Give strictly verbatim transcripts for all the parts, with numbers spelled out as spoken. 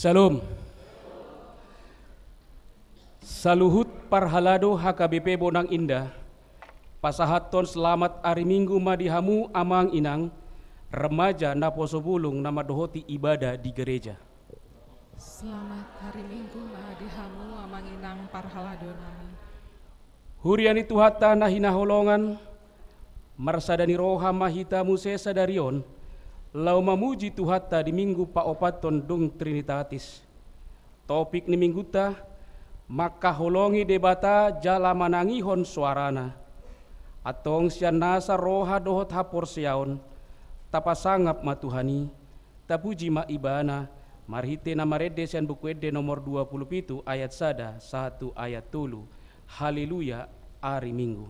Shalom. Saluhut parhalado H K B P Bonang Indah, pasahathon selamat ari Minggu ma di hamu amang inang, remaja naposo bulung na mandohoti ibadah di gereja. Selamat hari Minggu ma di hamu amang inang parhalado nami. Huria ni Tuhanta na hinaholongan, marsada ni roha ma hita muse sadari on, laho mamuji Tuhanta di Minggu paopathon dung Trinitatis. Topik ni Minggunta, mangkaholongi Debata jala manangihon soarana. Antong sian nasa roha dohot haporseaon, tapasangap ma Tuhan i, tapuji ma Ibana, marhite na marende sian Buku Ende nomor dua pulu pitu ayat sada sahat tu ayat tolu. Haleluya, ari Minggu.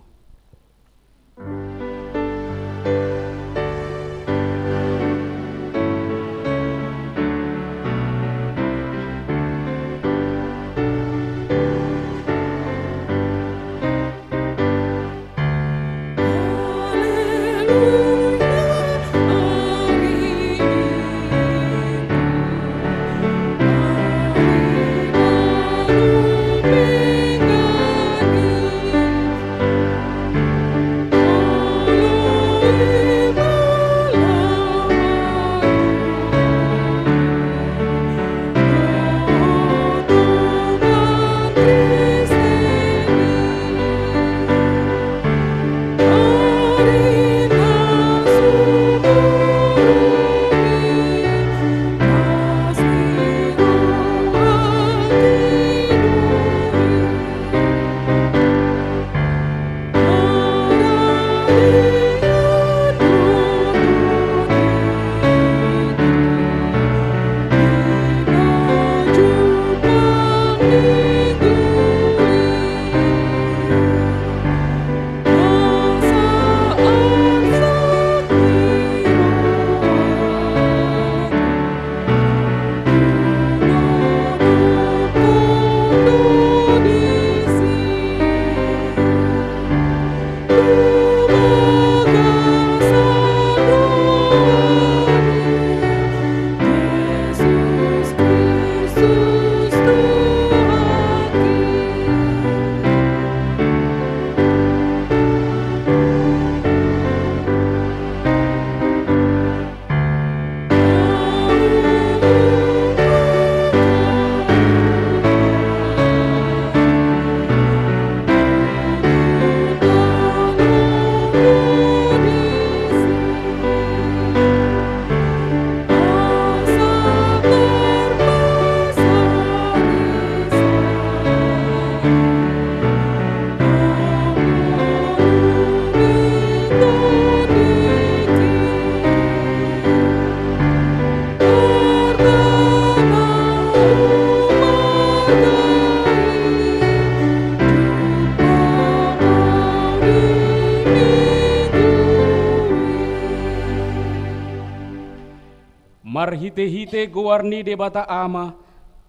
Marhite-hite goar ni Debata Ama,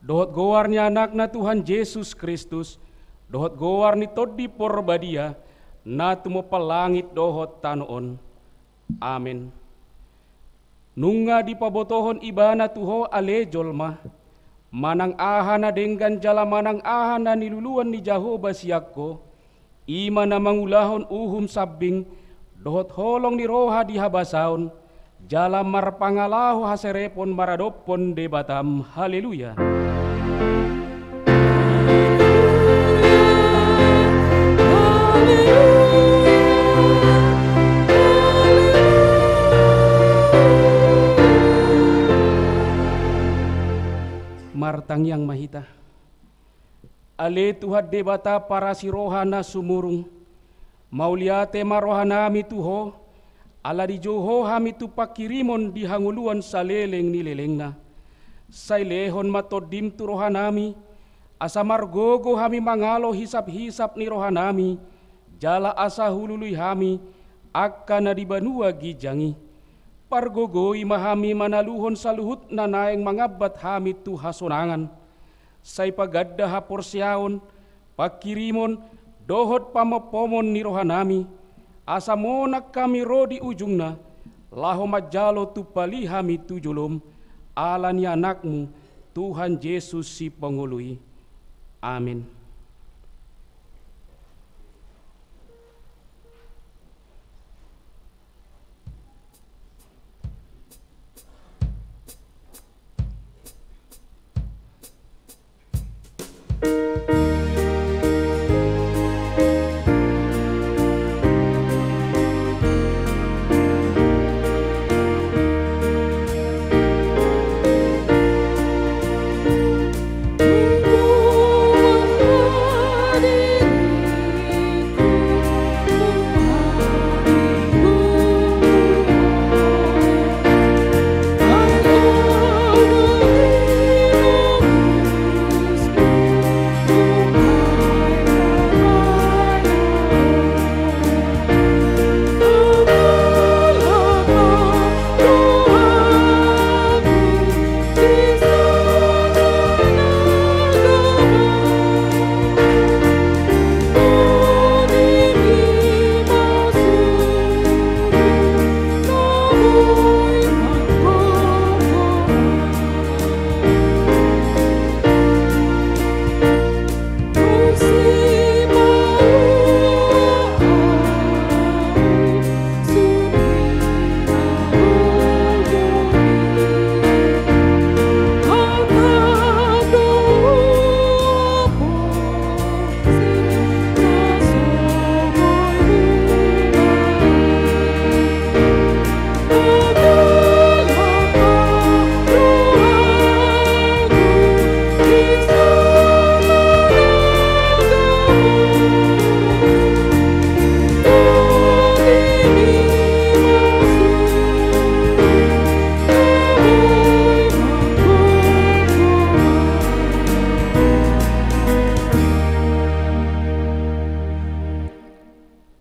dohot goar ni Anakna Tuhan Jesus Kristus, dohot goar ni Tondi Porbadia, na tumompa langit dohot tano on. Amen. Nunga dipabotohon Ibana tu ho ale jolma, manang aha na denggan jala manang aha na niluluan ni Jahowa sian ho, i ma na mangulahon uhum sambing, dohot holong ni roha di habasaon, jala marpangalaho haserepon maradophon Debatam. Haleluya. Martangiang ma hita. Ale Tuhan Debata parasiroha na sumurung, mauliate ma rohanami tu ho, ala dijou ho hami tu pangkirimon di hangoluan saleleng ni lelengna. Sai lehon ma Tondim tu rohanami, asa margogo hami mangalo hisap-hisap ni rohanami, jala asa hulului hami angka na di banua ginjang i. Pargogoi ma hami manaluhon saluhut na naeng mangambat hami tu hasonangan. Sai paganda haporseaon, pangkirimon, dohot pamompomon ni rohanami, asa monang hami ro di ujungna, laho manjalo tumpali hami tu jolom, ala ni Anakmu, Tuhan Jesus si pangolu i. Amin.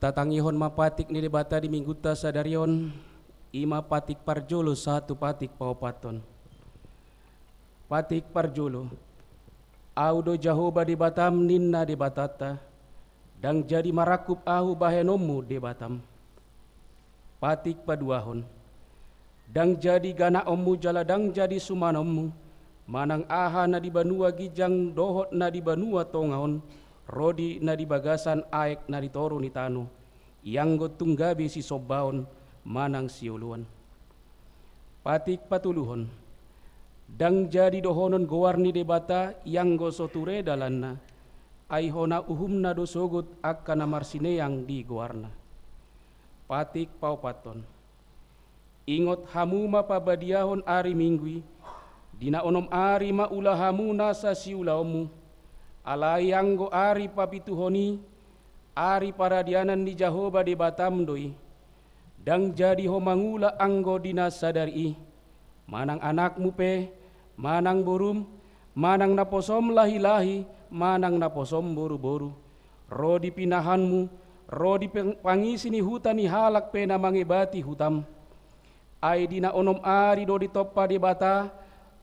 Tatangihon ma patik ni Debata di minggunta sadari on, i ma patik parjolo sahat tu patik paopathon. Patik parjolo. Ahu do Jahowa Debatam, ninna Debatanta, ndang jadi marangkup ahu bahenonmu Debatam. Patik paduahon. Ndang jadi ganakonmu jala ndang jadi sumanonmu, manang aha na di banua ginjang dohot na di banua tonga on, ro di na di bagasan aek na di toru ni tano, ianggo tung gabe sisombaon manang sioloan. Patik patoluhon. Ndang jadi dohonon goar ni Debata ianggo so ture dalanna, ai hona uhumna do sogot angka na marsineang di goarna. Patik paopathon. Ingot hamu ma pabadiahon ari Minggu i, di na onom ari ma ula hamu nasa siulaonmu, alai anggo ari papituhon i, ari paradianan ni Jahowa Debatam do i. Ndang jadi ho mangula anggo di na sadari i, manang anakmu pe, manang borum, manang naposom lahilahi, manang naposom boruboru, ro di pinahanmu, ro di pang-, pangisi ni huta ni halak pe na mangebati hutam. Ai di na onom ari do ditompa Debata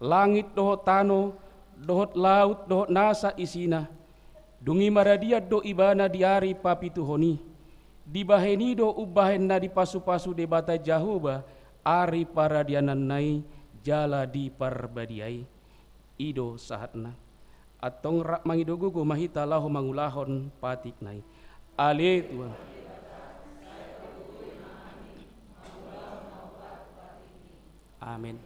langit dohot tano, dohot laut dohot nasa isina. Dung i maradian do Ibana di ari papituhon i. Dibahen i do umbahen na dipasupasu Debata Jahowa ari paradiananna i jala diparbadiai. I do sahatna. Antong rap mangido gogo ma hita laho mangulahon patikna i. Ale Tuhan. Amen.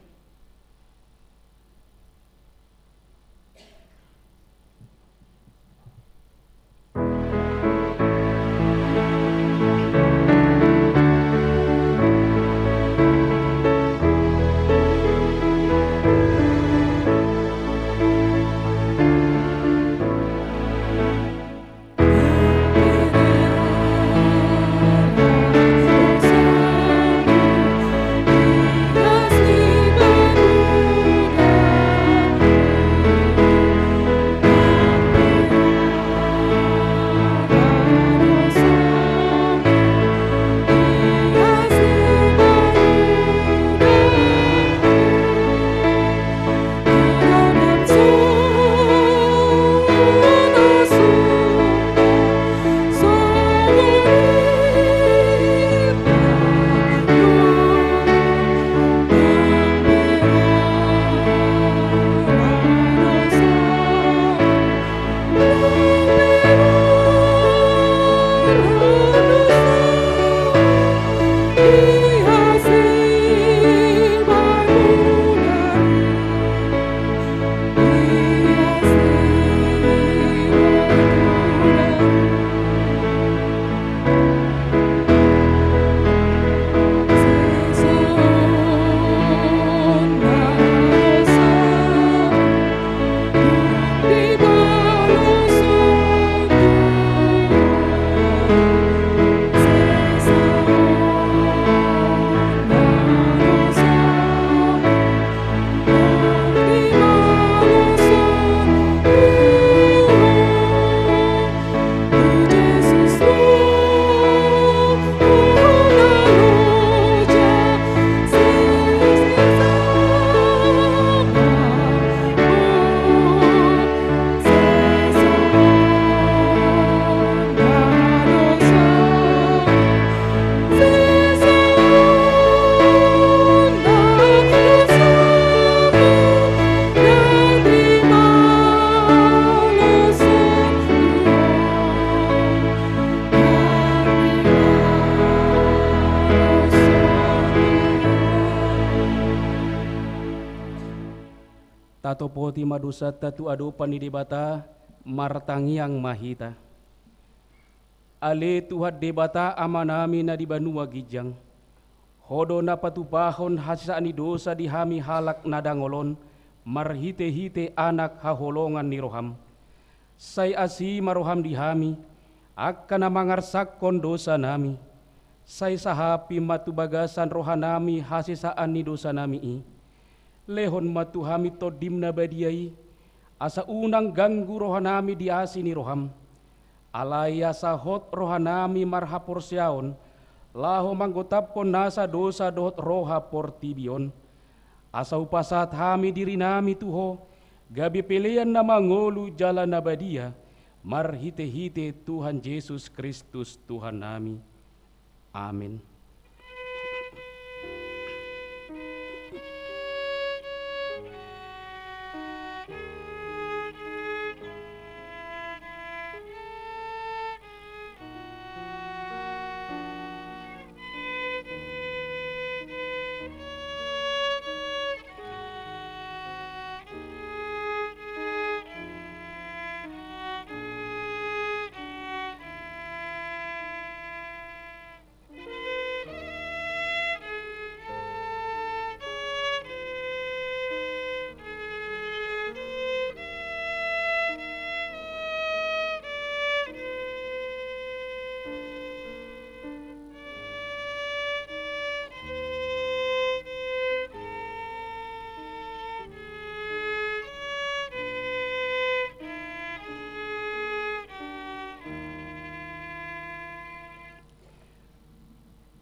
Topoti ma dosanta tu adopan ni Debata, martangiang ma hita. Ale Tuhan Debata Amanami na di banua ginjang, Ho do na patupahon hasesaan ni dosa di hami halak na dangol on, marhitehite Anak haholongan ni roham. Sai asi ma roham di hami, angka na mangarsakhon dosanami. Sai sahapi ma tu bagasan rohanami hasesaan ni dosanami i. Lehon ma tu hami Tondim na badia i, asa unang ganggu rohanami di asi ni roham. Alai asa hot rohanami marhaporseaon, laho manggotaphon nasa dosa dohot roha portibi on. Asa hupasahat hami dirinami tu Ho, gabe pelean na mangolu jala na badia, marhitehite Tuhan Jesus Kristus Tuhannami. Amen.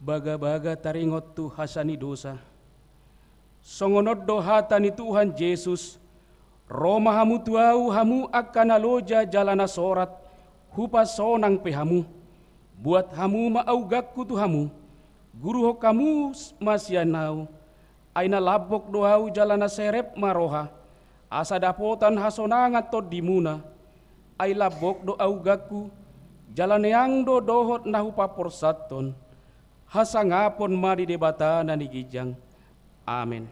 Bagabaga taringot tu hasesaan ni dosa. Songon on do hata ni Tuhan Jesus: Ro ma hamu tu Ahu, hamu angka na loja jala na sorat, hupasonang pe hamu. Buat hamu ma augangku tu hamu, guruhon hamu ma sian Ahu. Ai na lambok do Ahu jala na serep ma roha, asa dapotan hasonangan tondimuna. Ai lambok do augangku, jala neang do dohot na hupaporsathon. Hasangapon ma di Debata na di ginjang. Amen.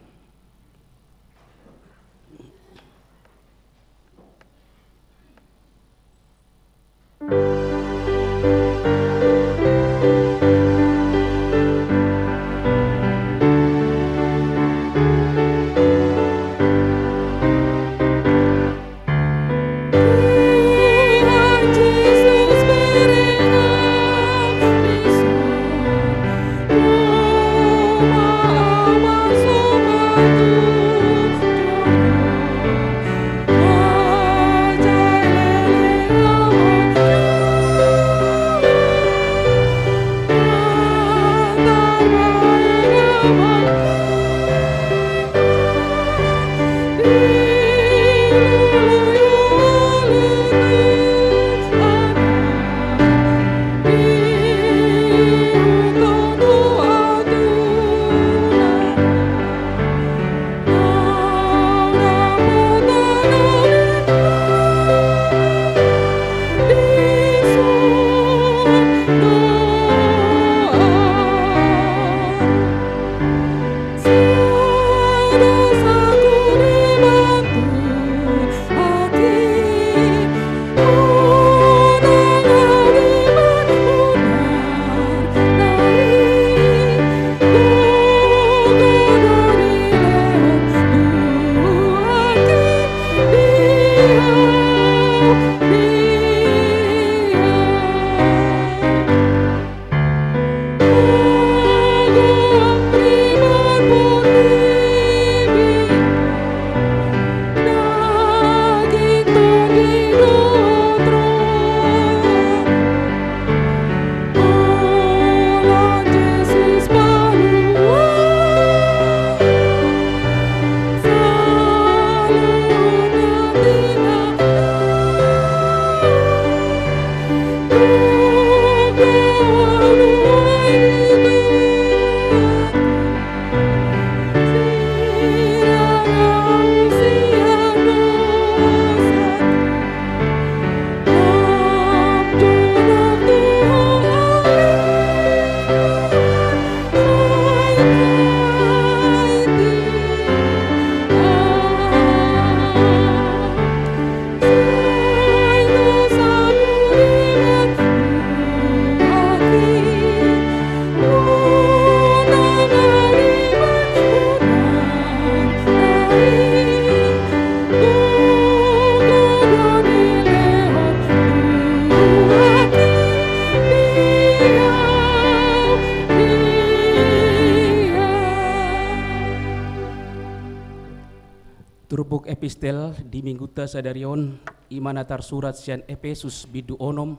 Epistel di minggunta sadari on, i ma na tarsurat sian Epesus bindu onom,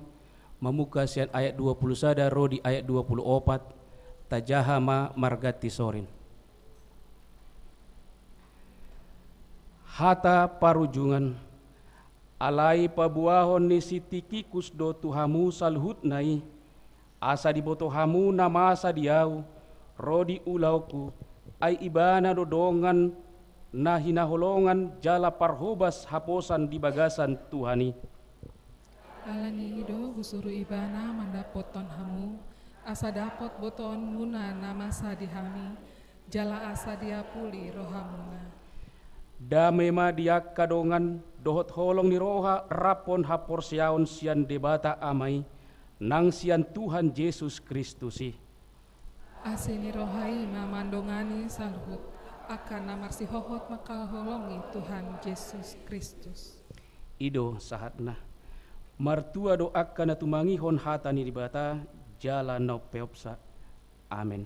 mamungka sian ayat dua pulu sada ro di ayat dua pulu opat, tajaha ma marganti sorin. Hata parujungan. Alai paboahon ni si Tikikus do tu hamu saluhutna i, asa diboto hamu na masa di ahu, ro di ulaonku, ai ibana do dongan na hinaholongan jala parhobas haposan di bagasan Tuhan i. Alani i do husuru ibana mandapothon hamu, asa dapot botoonmuna na masa di hami, jala asa diapuli rohamuna. Dame ma di angka dongan, dohot holong ni roha raphon haporseaon sian Debata Ama i, nang sian Tuhan Jesus Kristus i. Asi ni roha i ma mandongani saluhut angka na marsihohot mangkaholongi Tuhan Jesus Kristus. I do sahatna. Martua do angka na tumangihon hata ni Debata, jala na umpeopsa. Amen.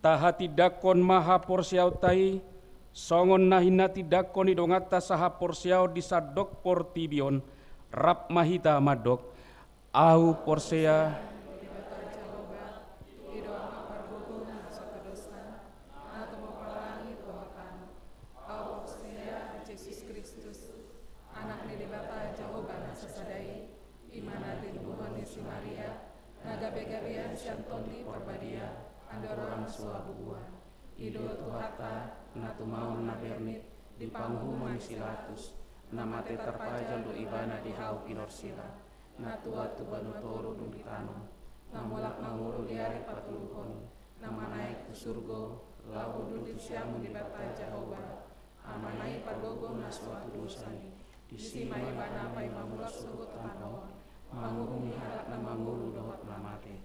Tahatindangkon ma haporseaonta i, songon na hinatindangkon ni donganta sahaporseaon di sandok portibi on, rap ma hita mandok: Ahu porsea. Ahu porsea di Jesus Kristus, Anak ni Debata Jahowa na sasada i, i ma na tinubuhon ni si Maria, na gabe gabean sian Tondi Parbadia, andorang so habubuhan. I do Tuhanta, na tumaon na bernit di panguhuman ni si Pilatus, na mate tarpajal do ibana di hau pinorsila, na tuat tu banua toru dung ditanom, na mulak mangolu di ari patoluhon, na manaek tu surgo, laho hundul tu siamun ni Debata Jahowa, Amana i pargogo na so atudosan i. Disi ma ibana paima mulak sogot tu tano on, manguhumi halak na mangolu dohot na mate.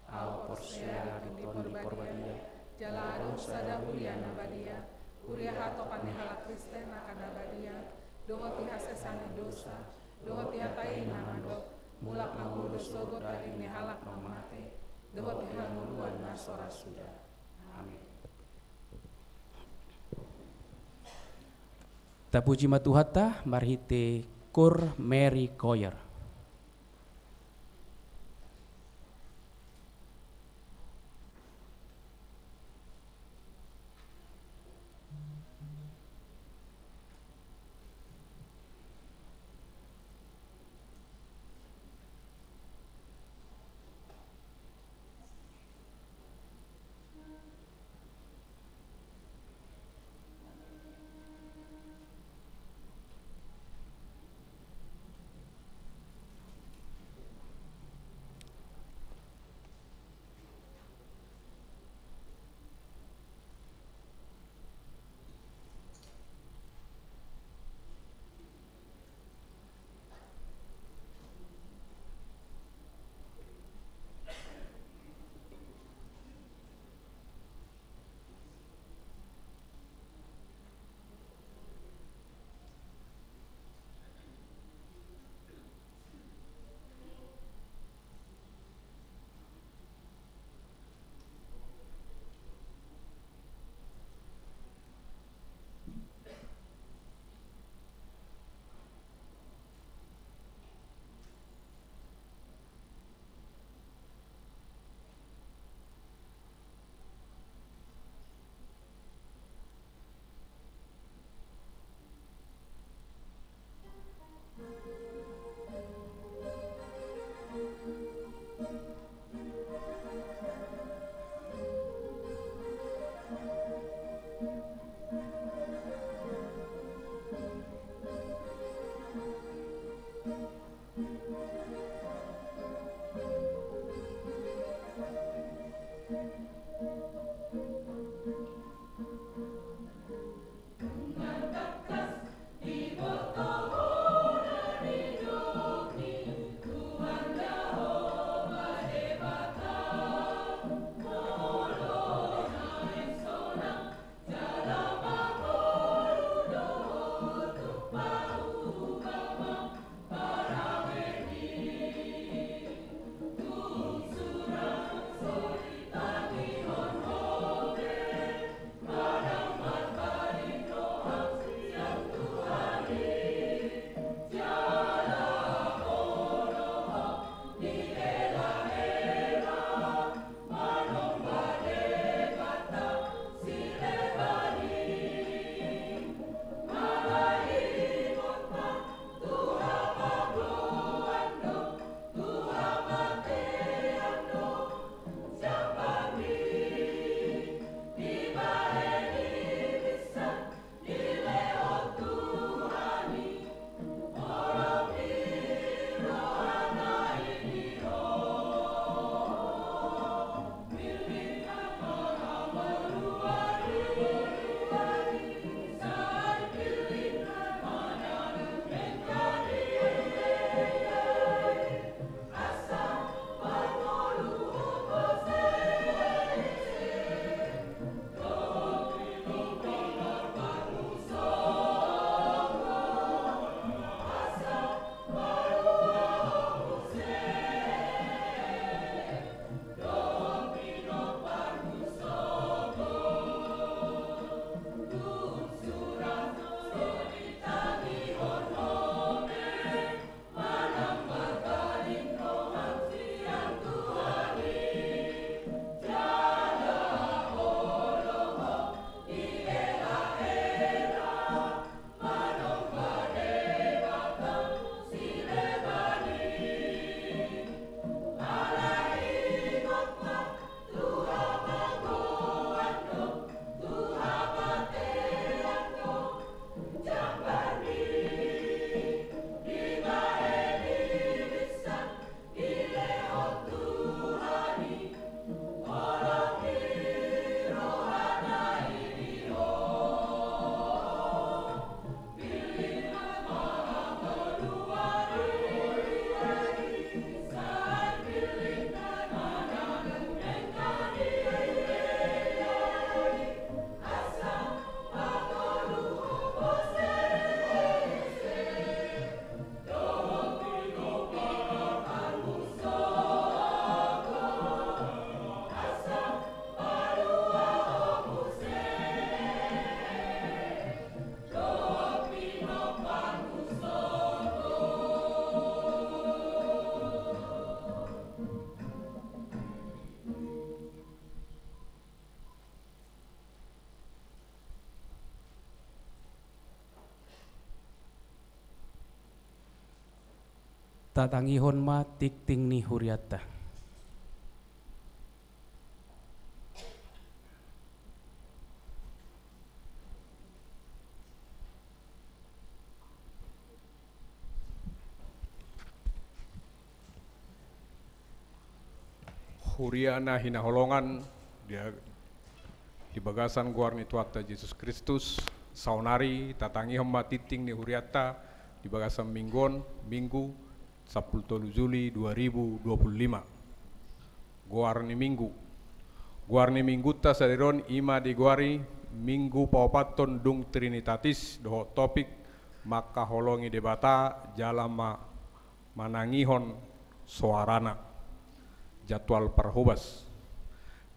Ahu porsea di Tondi Parbadia, jala adong sada huria na badia, huria hatopan ni halak Kristen angka na badia, dohot di hasesaan ni dosa, dohot di hata i na mandok, mulak mangolu sogot daging ni halak na mate, dohot di hangoluan na so ra suda. Amin. Tapuji ma Tuhanta marhite Kur Mary Choir. Tatangihon ma tingting ni hurianta. Huria na hinaholongan di, di bagasan goar ni Tuhanta Jesus Kristus, saonari tatangihon ma tingting ni hurianta di bagasan minggu on, Minggu sampulu tolu Juli dua ribu dua puluh lima. Goar ni Minggu. Goar ni Minggunta sadari on i ma digoari Minggu paopathon dung Trinitatis dohot topik mangkaholongi Debata jala ma-, manangihon soarana. Jadwal parhobas.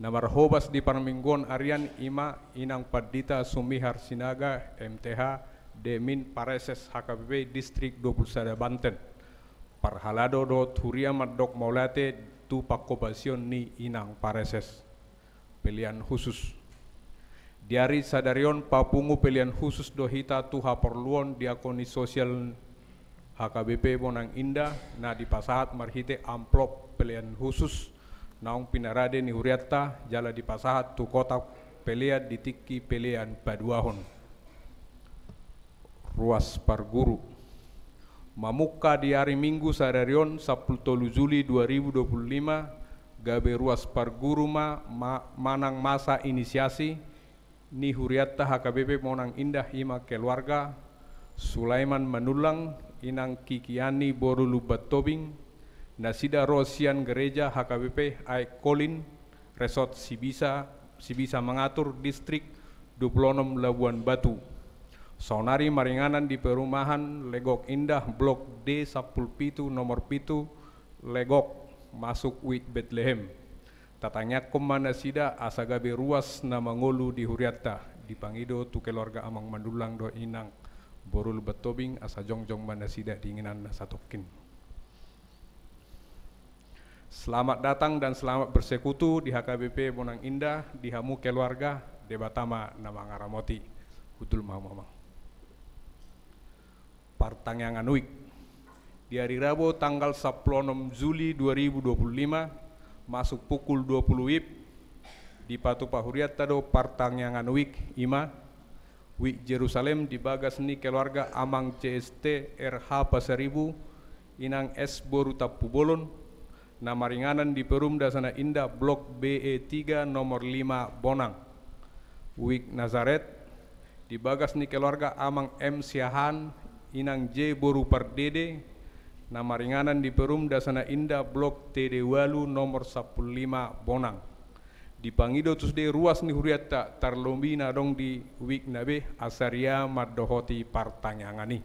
Na marhobas di parmingguon arian i ma Inang Pandita Sumihar Sinaga, M T H, Demin Pareses H K B P Distrik dua puluh sada Banten. Parhalado dohot huria mandok mauliate tu panghobasion ni Inang Pareses. Pelean khusus. Di ari sadari on papungu pelean khusus do hita tu haporluon diakoni sosial H K B P Bonang Indah na dipasahat marhite amplop pelean khusus naung pinarade ni hurianta jala dipasahat tu kotak pelean di tingki pelean paduahon. Ruas parguru. Mamungka di ari Minggu sadari on sampulu tolu Juli dua ribu dua puluh lima, gabe ruas parguru ma, ma-, manang masa inisiasi ni hurianta H K B P Bonang Indah i ma keluarga Sulaiman Manullang, Inang Kikiani boru Lumban Tobing, nasida ro sian gereja H K B P Aek Kolin, Resort Sibisa, Sibisa Mangatur, Distrik dua puluh onom Labuan Batu. Saonari maringanan di perumahan Legok Indah, Blok D sampulu pitu, nomor pitu, Legok, masuk Wik Betlehem. Tatangiangkon ma nasida asa gabe ruas na mangolu di hurianta, dipangido tu keluarga Amang Manullang dohot Inang boru Lumban Tobing asa jongjong ma nasida di inganan na satongkin. Selamat datang dan selamat bersekutu di H K B P Bonang Indah, di hamu keluarga, Debata ma na mangaramoti. Hundul ma hamu, Amang. Partangiangan wik. Di ari Rabu tanggal sampulu onom Juli dua ribu dua puluh lima, masuk pukul dua puluh wib, dipatupa hurianta do partangiangan wik, i ma Wik Jerusalem di bagas ni keluarga Amang C S T R H Pasaribu, Inang S boru Tampubolon, na maringanan di Perum Dasana Indah Blok B E tiga nomor lima Bonang. Wik Nazaret di bagas ni keluarga Amang M Siahaan, Inang J boru Pardede, na maringanan di Perum Dasana Indah Blok T D ualu nomor sampulu lima Bonang. Dipangido tu sude ruas ni hurianta, tarlobi na adong di wik na be, asa ria mandohoti partangiangan i.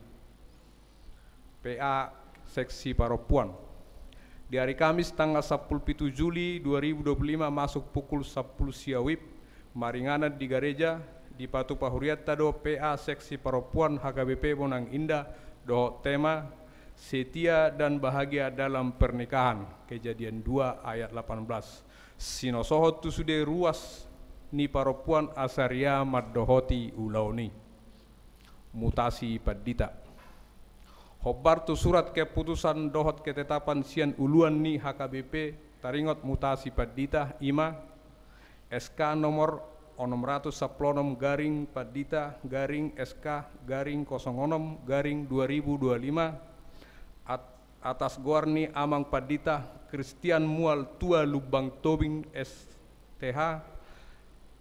P A seksi parompuan. Di ari Kamis tanggal sampulu pitu Juli dua ribu dua puluh lima masuk pukul sampulu sia wib, maringanan di gareja, dipatupa hurianta do P A seksi parompuan H K B P Bonang Indah dohot tema Setia dan Bahagia dalam Pernikahan, Kejadian dua ayat delapan belas. Sinosohon tu sude ruas ni parompuan asa ria mandohoti ulaon i. Mutasi pandita. Hombar tu surat keputusan dohot ketetapan sian uluan ni H K B P taringot mutasi pandita, i ma S K nomor onom ratus sampulu onom garing pandita garing S K garing kosong onom garing dua ribu dua lima, at-, atas goar ni Amang Pandita Kristian Mual Tua Lumbang Tobing S T H,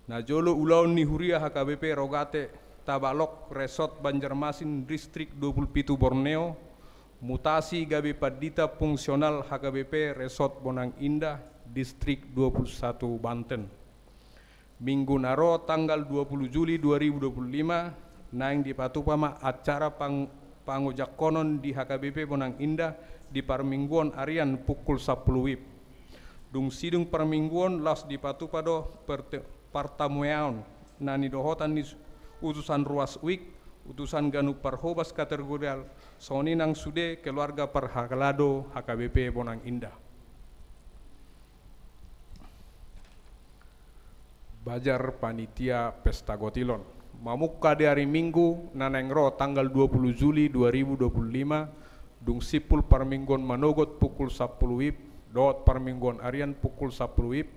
na jolo ulaon ni huria H K B P Rogate Tabalok, Resort Banjarmasin, Distrik dua puluh pitu Borneo, mutasi gabe pandita fungsional H K B P Resort Bonang Indah, Distrik dua puluh satu Banten. Minggu na ro tanggal dua puluh Juli dua ribu dua puluh lima, naeng dipatupa ma acara pang-, pangojakkonon di H K B P Bonang Indah di parmingguon arian pukul sampulu wib. Dung sidung parmingguon laos dipatupa do perte-, partamueaon na nidohotan ni utusan ruas wik, utusan ganup parhobas kategorial, songon i nang sude keluarga parhalado H K B P Bonang Indah. Bajar panitia pesta gotilon. Mamungka di ari Minggu na naeng ro tanggal dua puluh Juli dua ribu dua puluh lima, Dung simpul parmingguon manogot pukul sampulu wib, dohot parmingguon arian pukul sampulu wib,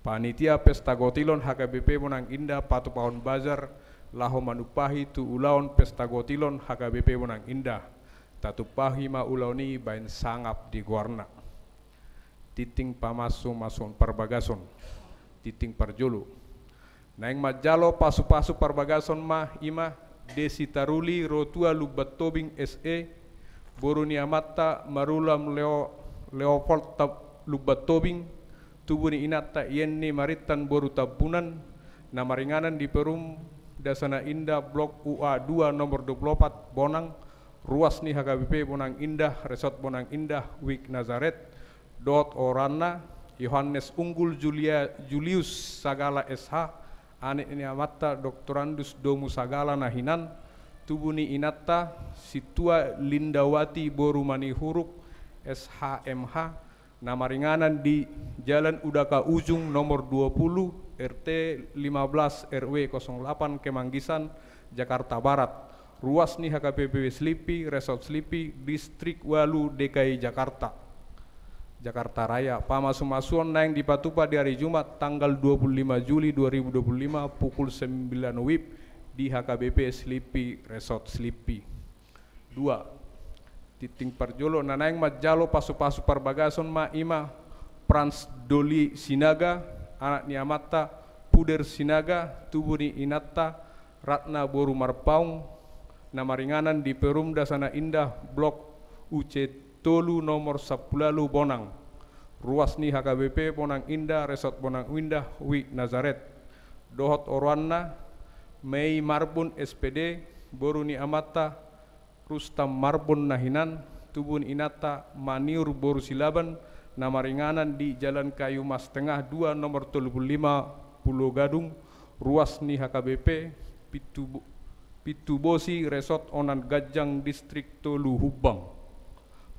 panitia Pesta Gotilon H K B P Bonang Indah patupahon bazar laho manumpahi tu ulaon Pesta Gotilon H K B P Bonang Indah. Tatumpahi ma ulaon i baen sangap di goarna. Tinting pamasumasuon parbagason. Tinting parjolo. Naeng manjalo pasupasu parbagason ma i ma Desi Taruli Rotua Lumban Tobing S E, boru ni amanta Marulam Leo-, Leopold Tab-, Lumban Tobing, tubu ni inanta Yenni Marintan boru Tambunan, na maringanan di Perum Dasana Indah Blok U A dua nomor dua puluh opat Bonang, ruas ni H K B P Bonang Indah, Resort Bonang Indah, Wik Nazaret, dohot oroanna, Yohanes Unggul Julia-, Julius Sagala S H, anak ni amanta Doktorandus Domu Sagala na hinan, tubu ni inanta Sintua Lindawati boru Manihuruk S H M H, na maringanan di Jalan Udaka Ujung nomor dua puluh, R T lima belas R W kosong delapan Kemanggisan, Jakarta Barat. Ruas ni H K B P Slipi, Resort Slipi, Distrik walu D K I Jakarta. Jakarta Raya. Pamasumasuon naeng dipatupa di ari Jumat tanggal dua puluh lima Juli dua ribu dua puluh lima pukul sembilan wib di H K B P Slipi, Resort Slipi. Dua. Tinting parjolo, na naeng manjalo pasupasu parbagason ma i ma Frans Doli Sinaga, anak ni amanta Puder Sinaga, tubu ni inanta Ratna boru Marpaung, na maringanan di Perum Dasana Indah Blok U C tolu nomor sampulu ualu Bonang, ruas ni H K B P Bonang Indah, Resort Bonang Indah, Wik Nazaret, dohot oroanna Mei Marbun S P D, boru ni amanta Rustam Marbun na hinan, tubu ni inanta Maniur boru Silaban, na maringanan di Jalan Kayu Mas Tengah dua nomor tolu puluh lima Pulo Gadung, ruas ni H K B P Pitu Bo-, Pitu Bosi, Resort Onan Ganjang, Distrik tolu Humbang.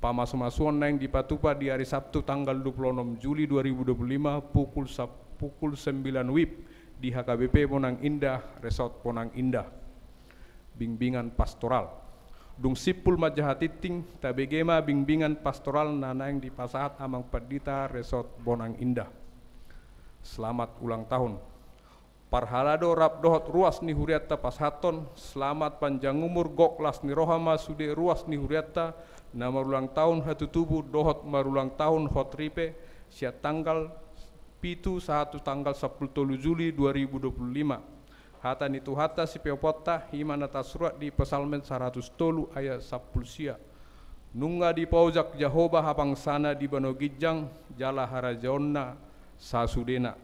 Pamasumasuon naeng dipatupa di ari Sabtu tanggal dua puluh onom Juli dua ribu dua puluh lima pukul sa-, pukul sembilan wib di H K B P Bonang Indah, Resort Bonang Indah. Bimbingan pastoral. Dung simpul manjaha tinting, tabege ma bimbingan pastoral na naeng dipasahat Amang Pandita Resort Bonang Indah. Selamat ulang tahun. Parhalado rap dohot ruas ni hurianta pasahathon, selamat panjang umur, gok las ni roha ma sude ruas ni hurianta na marulang tahun hatutubu dohot marulang tahun hot ripe, sian tanggal pitu sahat tu tanggal sampulu tolu Juli dua ribu dua puluh lima. Hata ni Tuhanta sipeoponta, i ma na tarsurat di Psalmen saratus tolu ayat sampulu sia. Nunga dipaojak Jahowa habangsana di banua ginjang, jala harajaonna sasudena.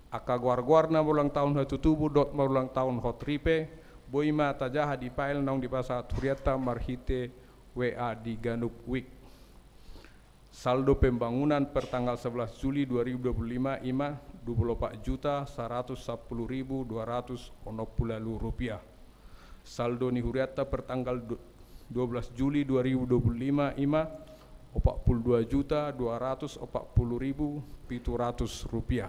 Angka goargoar na marulang tahun hatutubu dohot marulang tahun hot ripe, boi ma tajaha di file naung dipasahat hurianta marhite W A di ganup wik. Saldo pembangunan per tanggal sebelas Juli dua ribu dua puluh lima i ma dua puluh opat juta saratus sampulu ribu dua ratus onom puluh ualu rupiah. Saldo ni hurianta per tanggal du-, dua belas Juli dua ribu dua puluh lima i ma opat puluh dua juta dua ratus opat puluh ribu pitu ratus rupiah.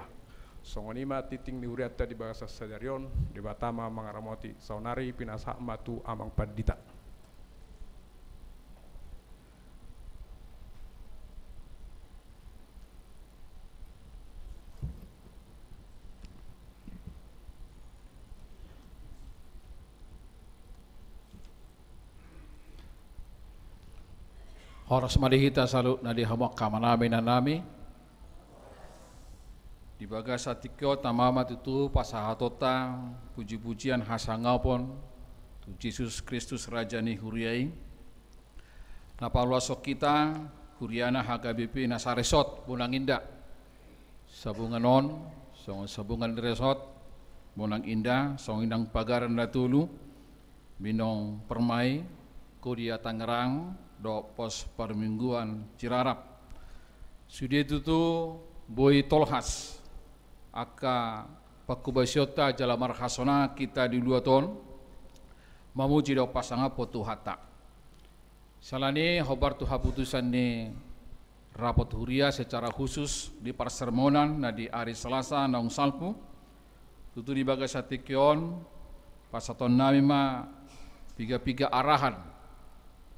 Songon i ma tinting ni hurianta di bagasan sadari on, Debata ma mangaramoti. Saonari pinasahat ma tu Amang Pandita. Horas ma di hita saluhutna di hamu angka amanami, inanami. Di bagasan tingki on tama ma tutu pasahatonta pujipujian hasangapon tu Jesus Kristus Raja ni huria i. Na paluashon hita huriana H K B P na sa-Resort Bonang Indah. Sabungan on, songon sabungan ni Resort Bonang Indah, songon i nang pagaran na tolu, Binong Permai, Kodia Tangerang, dohot Pos Parmingguan Cirarap. Sude tutu boi tolhas angka pangkobasionta jala marhasonangan hita di luat on, mamuji dohot pasangaphon Tuhanta. Siala ni i hombar tu haputusan ni rapot huria secara khusus di parsermonan na di ari Selasa naung salpu, tutu di bagasan tingki on pasahatonnami ma piga-piga arahan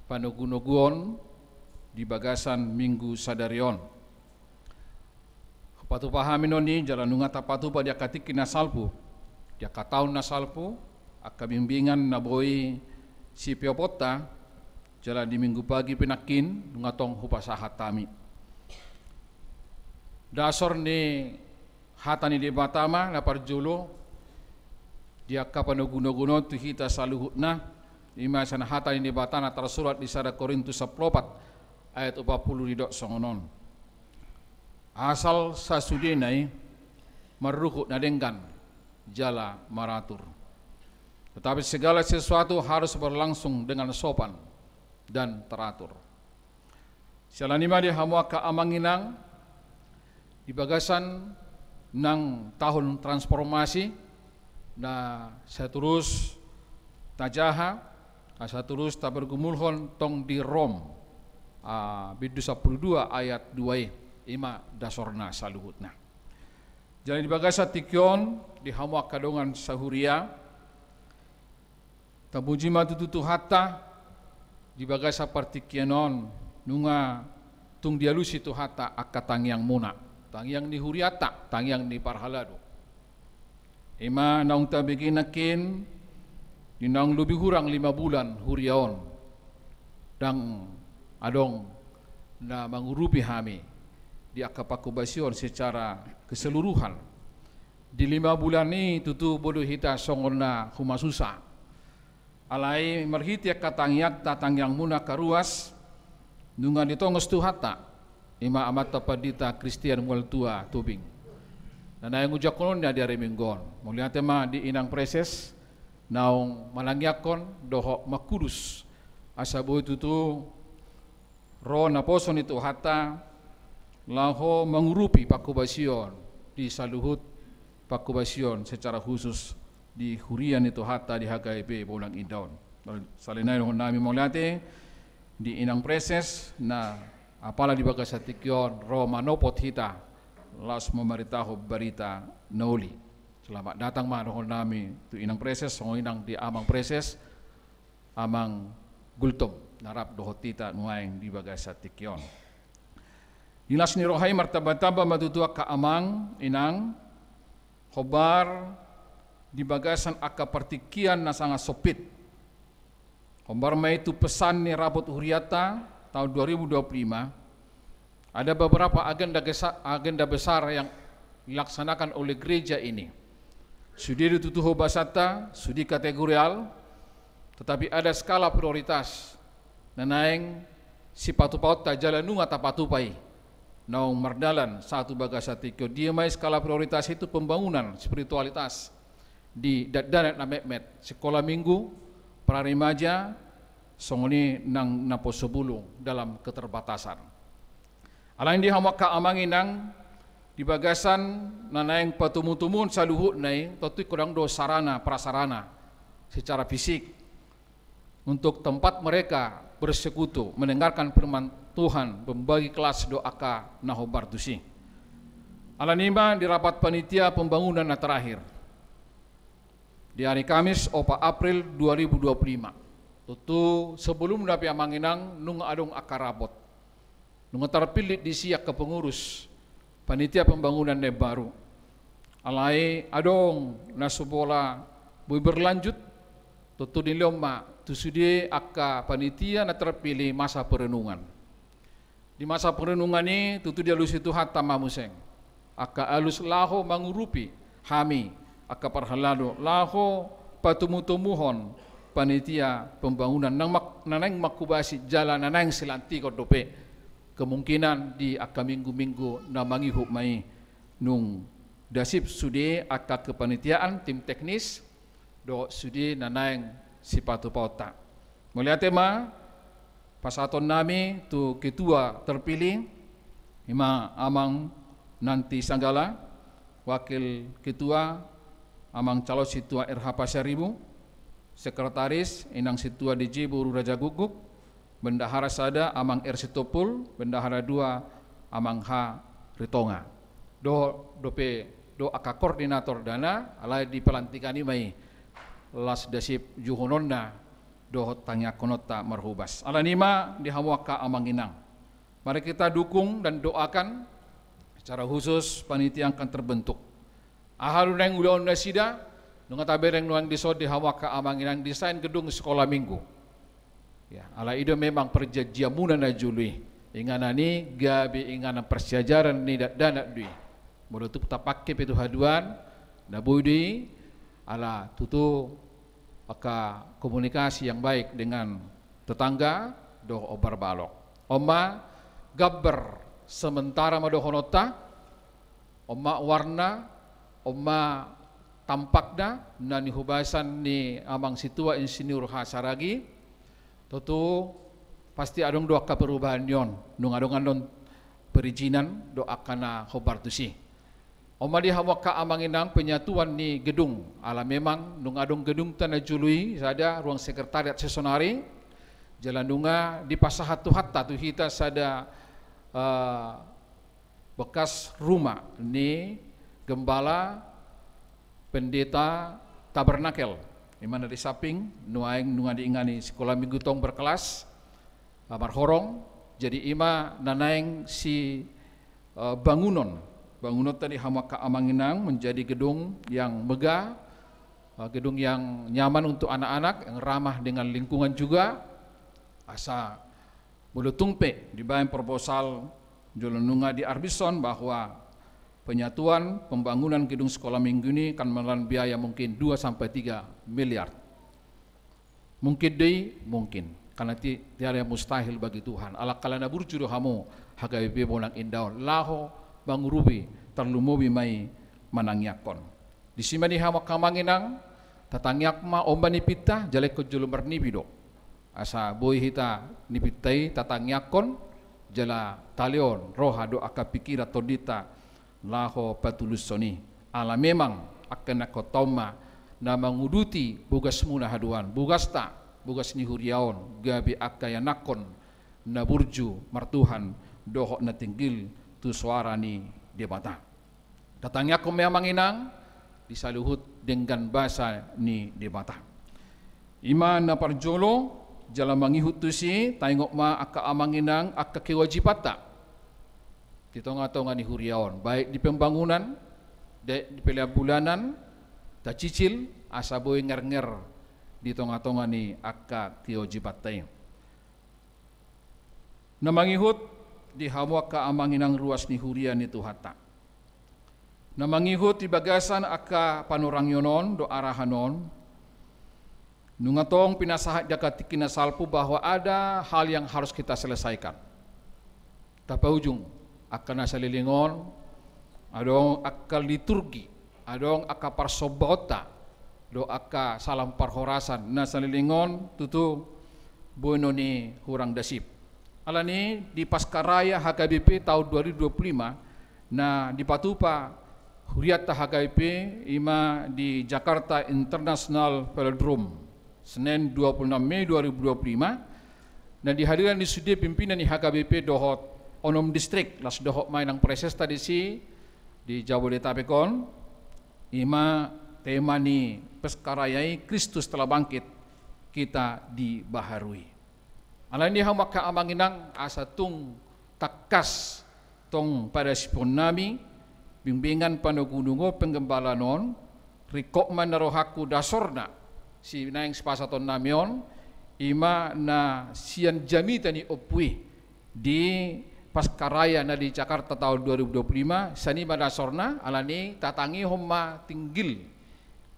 panogunoguon di bagasan Minggu sadari on. Hupatupa hami non i jala nunga tapatupa di angka tingki na salpu, di angka taon na salpu, angka bimbingan na boi sipeoponta, jala di Minggu Pagi pe nangkin nunga tong hupasahat hami. Dasor ni hata ni Debata ma na parjolo di angka panogunoguon tu hita saluhutna, i ma sian hata ni Debata na tarsurat di sada Korintus sampulu opat ayat opat pulu didok songon on. Asal sasudena i marruhut na denggan jala maratur. Tetapi segala sesuatu harus berlangsung dengan sopan dan teratur. Siala ni i ma di hamu angka amang inang, di bagasan nang taon transformasi, na sai torus tajaha, na sai torus tapargumulhon tong di Rom, ah, bindu sampulu dua ayat dua i, i ma dasorna saluhutna. Jadi di bagasan tingki on, di hamu angka dongan sahuria, tapuji ma tutu Tuhanta, di bagasan partingkian on, nunga tung dialusi Tuhanta angka tangiangmuna, tangiang ni hurianta, tangiang ni parhalado. I ma naung tabege nangkin, di naung lobi hurang lima bulan huria on, ndang adong na mangurupi hami di angka pangkobasion secara keseluruhan. Di lima bulan i tutu boi do hita songon na humasusa. Alai marhite angka tangiangta, tangiangmuna angka ruas, nunga ditongos Tuhanta, i ma Amanta Pandita Kristian Mualtua Tobing, na naeng ujungkon na di ari Minggu on. Mauliate ma di Inang Preses, naung manangiangkon dohot mangkudus, asa boi tutu ro naposo ni Tuhanta laho mangurupi pangkobasion di saluhut pangkobasion secara khusus di huria ni Tuhanta di H K B Bolon Indah on. Sahali nai dohonon nami mauliate di Inang Preses, na apala di bagasan tingki on ro manopot hita laos mamaritahon barita na uli. Selamat datang ma dohonon nami tu Inang Preses, songon i nang di Amang Preses, Amang Gultom, na rap dohot hita nuaeng di bagasan tingki on. Di las ni roha i martambatamba ma tutu angka amang inang, hombar di bagasan angka partingkian na sangat sempit. Hombar ma i tu pesan ni rapot hurianta taon dua ribu dua puluh lima, ada beberapa agenda gesa-, agenda besar yang dilaksanakan oleh gereja ini. Sude do tutu hobasanta, sude kategorial, tetapi ada skala prioritas na naeng sipatupaonta jala nunga tapatupa i naung mardalan sahat tu bagasan tingki on. Dia ma i skala prioritas itu pembangunan spiritualitas di dakdanak na metmet, sikola minggu, prarimaja, songon i nang naposobulung dalam keterbatasan. Alai di hamu angka amang inang, di bagasan na naeng patomutomuhon saluhutna i, tontu ingkon adong do sarana prasarana secara fisik untuk tempat mereka bersekutu, mendengarkan firman Tuhan, membagi kelas dohot angka na hombar tusi. Alani i ma di rapat panitia pembangunan na terakhir di ari Kamis opat April dua ribu dua puluh lima. Tontu sebelumna pe amang inang nunga adong angka rapot. Nunga tarpillit disi angka pengurus panitia pembangunan na imbaru. Alai adong na so pola boi berlanjut, tontu dilehon ma tu sude angka panitia na terpilih masa perenungan. Di masa perenungan i tontu dialusi Tuhanta ma muse angka alus laho mangurupi hami angka parhalado, laho patomutomuhon panitia pembangunan na mak-, na naeng mangkobasi jala na naeng silantikon dope kemungkinan di angka minggu-minggu na mangihut ma i nung dasip sude angka kepanitiaan, tim teknis, dohot sude na naeng sipatupaonta. Mauliate ma pasahaton nami tu ketua terpilih, i ma Amang Nanti Sagala, wakil ketua Amang Calon Sintua R H Pasaribu, sekretaris Inang Sintua D J Boru Raja Guguk, bendahara sada Amang R Sitompul, bendahara dua Amang H Ritonga. Dohot dope do angka koordinator dana, alai di pelantikan i ma i las dasip juhunonna dohot tangiangkononta marhobas. Alani i ma di hamu angka amang inang, mari kita dukung dan doakan secara khusus panitia angka terbentuk. Aha do naeng ulaon nasida, nunga tabereng nuaeng dison di hamu angka amang inang, desain gedung sekolah minggu. Ya, ala i do memang perjanjianmuna na jolo i. Inganan i gabe inganan parsiajaran ni dakdanak do i. Molo tung tapangke pe tu haduan, na boi do i, ala tutu angka komunikasi yang baik dengan tetangga dohot hombar balok. On ma gambar sementara ma dohononta, on ma warna, on ma tampakna na nihobasan ni amang sintua Insinyur H Saragih. Tutu pasti adong do angka perubahan ni on, nunga adong annon perizinan dohot angka na hombar tusi. On ma di hamu angka amang inang penyatuan ni gedung, ala memang nunga adong gedungta na jolo i, sada ruang sekretariat sesonari, jala nunga dipasahat Tuhanta tu hita sada, eh, bekas rumah ni gembala pendeta tabernakel, i ma na di samping, nuaeng nunga diingani sekolah minggu tong berkelas, eh, marhorong. Jadi i ma na naeng si, eh, bangunon, bangunonta di hamu angka amang inang menjadi gedung yang megah, eh, gedung yang nyaman untuk anak-anak, yang ramah dengan lingkungan juga. Asa molo tung pe dibaen proposal jolo nunga diarbishon bahwa penyatuan pembangunan gedung sekolah minggu ini akan menelan biaya mungkin dua sampai tiga miliar. Mungkin do i? Mungkin. Karena ti-, tiada yang mustahil bagi Tuhan. Alai ala na burju do hamu H K B P Bonang Indah on laho mangurupi, tarlumobi ma i manangiangkon. Disi ma di hamu angka amang inang, tatangiang ma, on ma nipinta, jala ingkon jolo marnipi do. Asa boi hita nipinta i tatangiangkon, jala talehon roha dohot angka pikiran tondinta laho patulushon i. Ala memang angka ianakhonta on ma na manguduti bogasmuna haduan, bogasta, bogas ni huria on, gabe angka ianakhon na burju martuhan dohot na tinggil tu soara ni Debata. Tatangiangkon ma i amang inang di saluhut denggan basa ni Debata. I ma na parjolo, jala mangihut tusi, taingot ma angka amang inang angka kewajibanta di tonga-tonga ni huria on, baik di pembangunan, baik di pelean bulanan, tacicil, asa boi ngernger di tonga-tonga ni angka kewajibanta i. Na mangihut di hamu angka amang inang ruas ni huria ni Tuhanta. Na mangihut di bagasan angka panurangion on dohot arahan on, nunga tong pinasahat di angka tingki na salpu bahwa ada hal yang harus kita selesaikan. Tapaujung, angka na saleleng on, adong angka liturgi, adong angka parsombaonta, dohot angka salam parhorasan na saleleng on tutu boi do ni hurang dasip. Alani i di Paskaraya H K B P tahun dua ribu dua puluh lima na dipatupa hurianta H K B P i ma di Jakarta International Velodrome, Senin dua puluh enam Mei dua ribu dua puluh lima, na di hadiran ni sude pimpinan ni H K B P dohot onom distrik, laos dohot ma inang presesta disi di Jabodetabek on, i ma tema ni Paskaraya i, Kristus telah bangkit, kita dibaharui. Alani i hamu angka amang inang, asa tung tangkas tong padasipon nami bimbingan panogunogu penggembalaan on, ringkot ma na rohangku dasorna, si naeng sipasahaton nami on, i ma na sian jamita ni ompu i di Paskaraya na di Jakarta tahun dua ribu dua puluh lima, sian i ma dasorna. Alani i tatangihon ma tinggil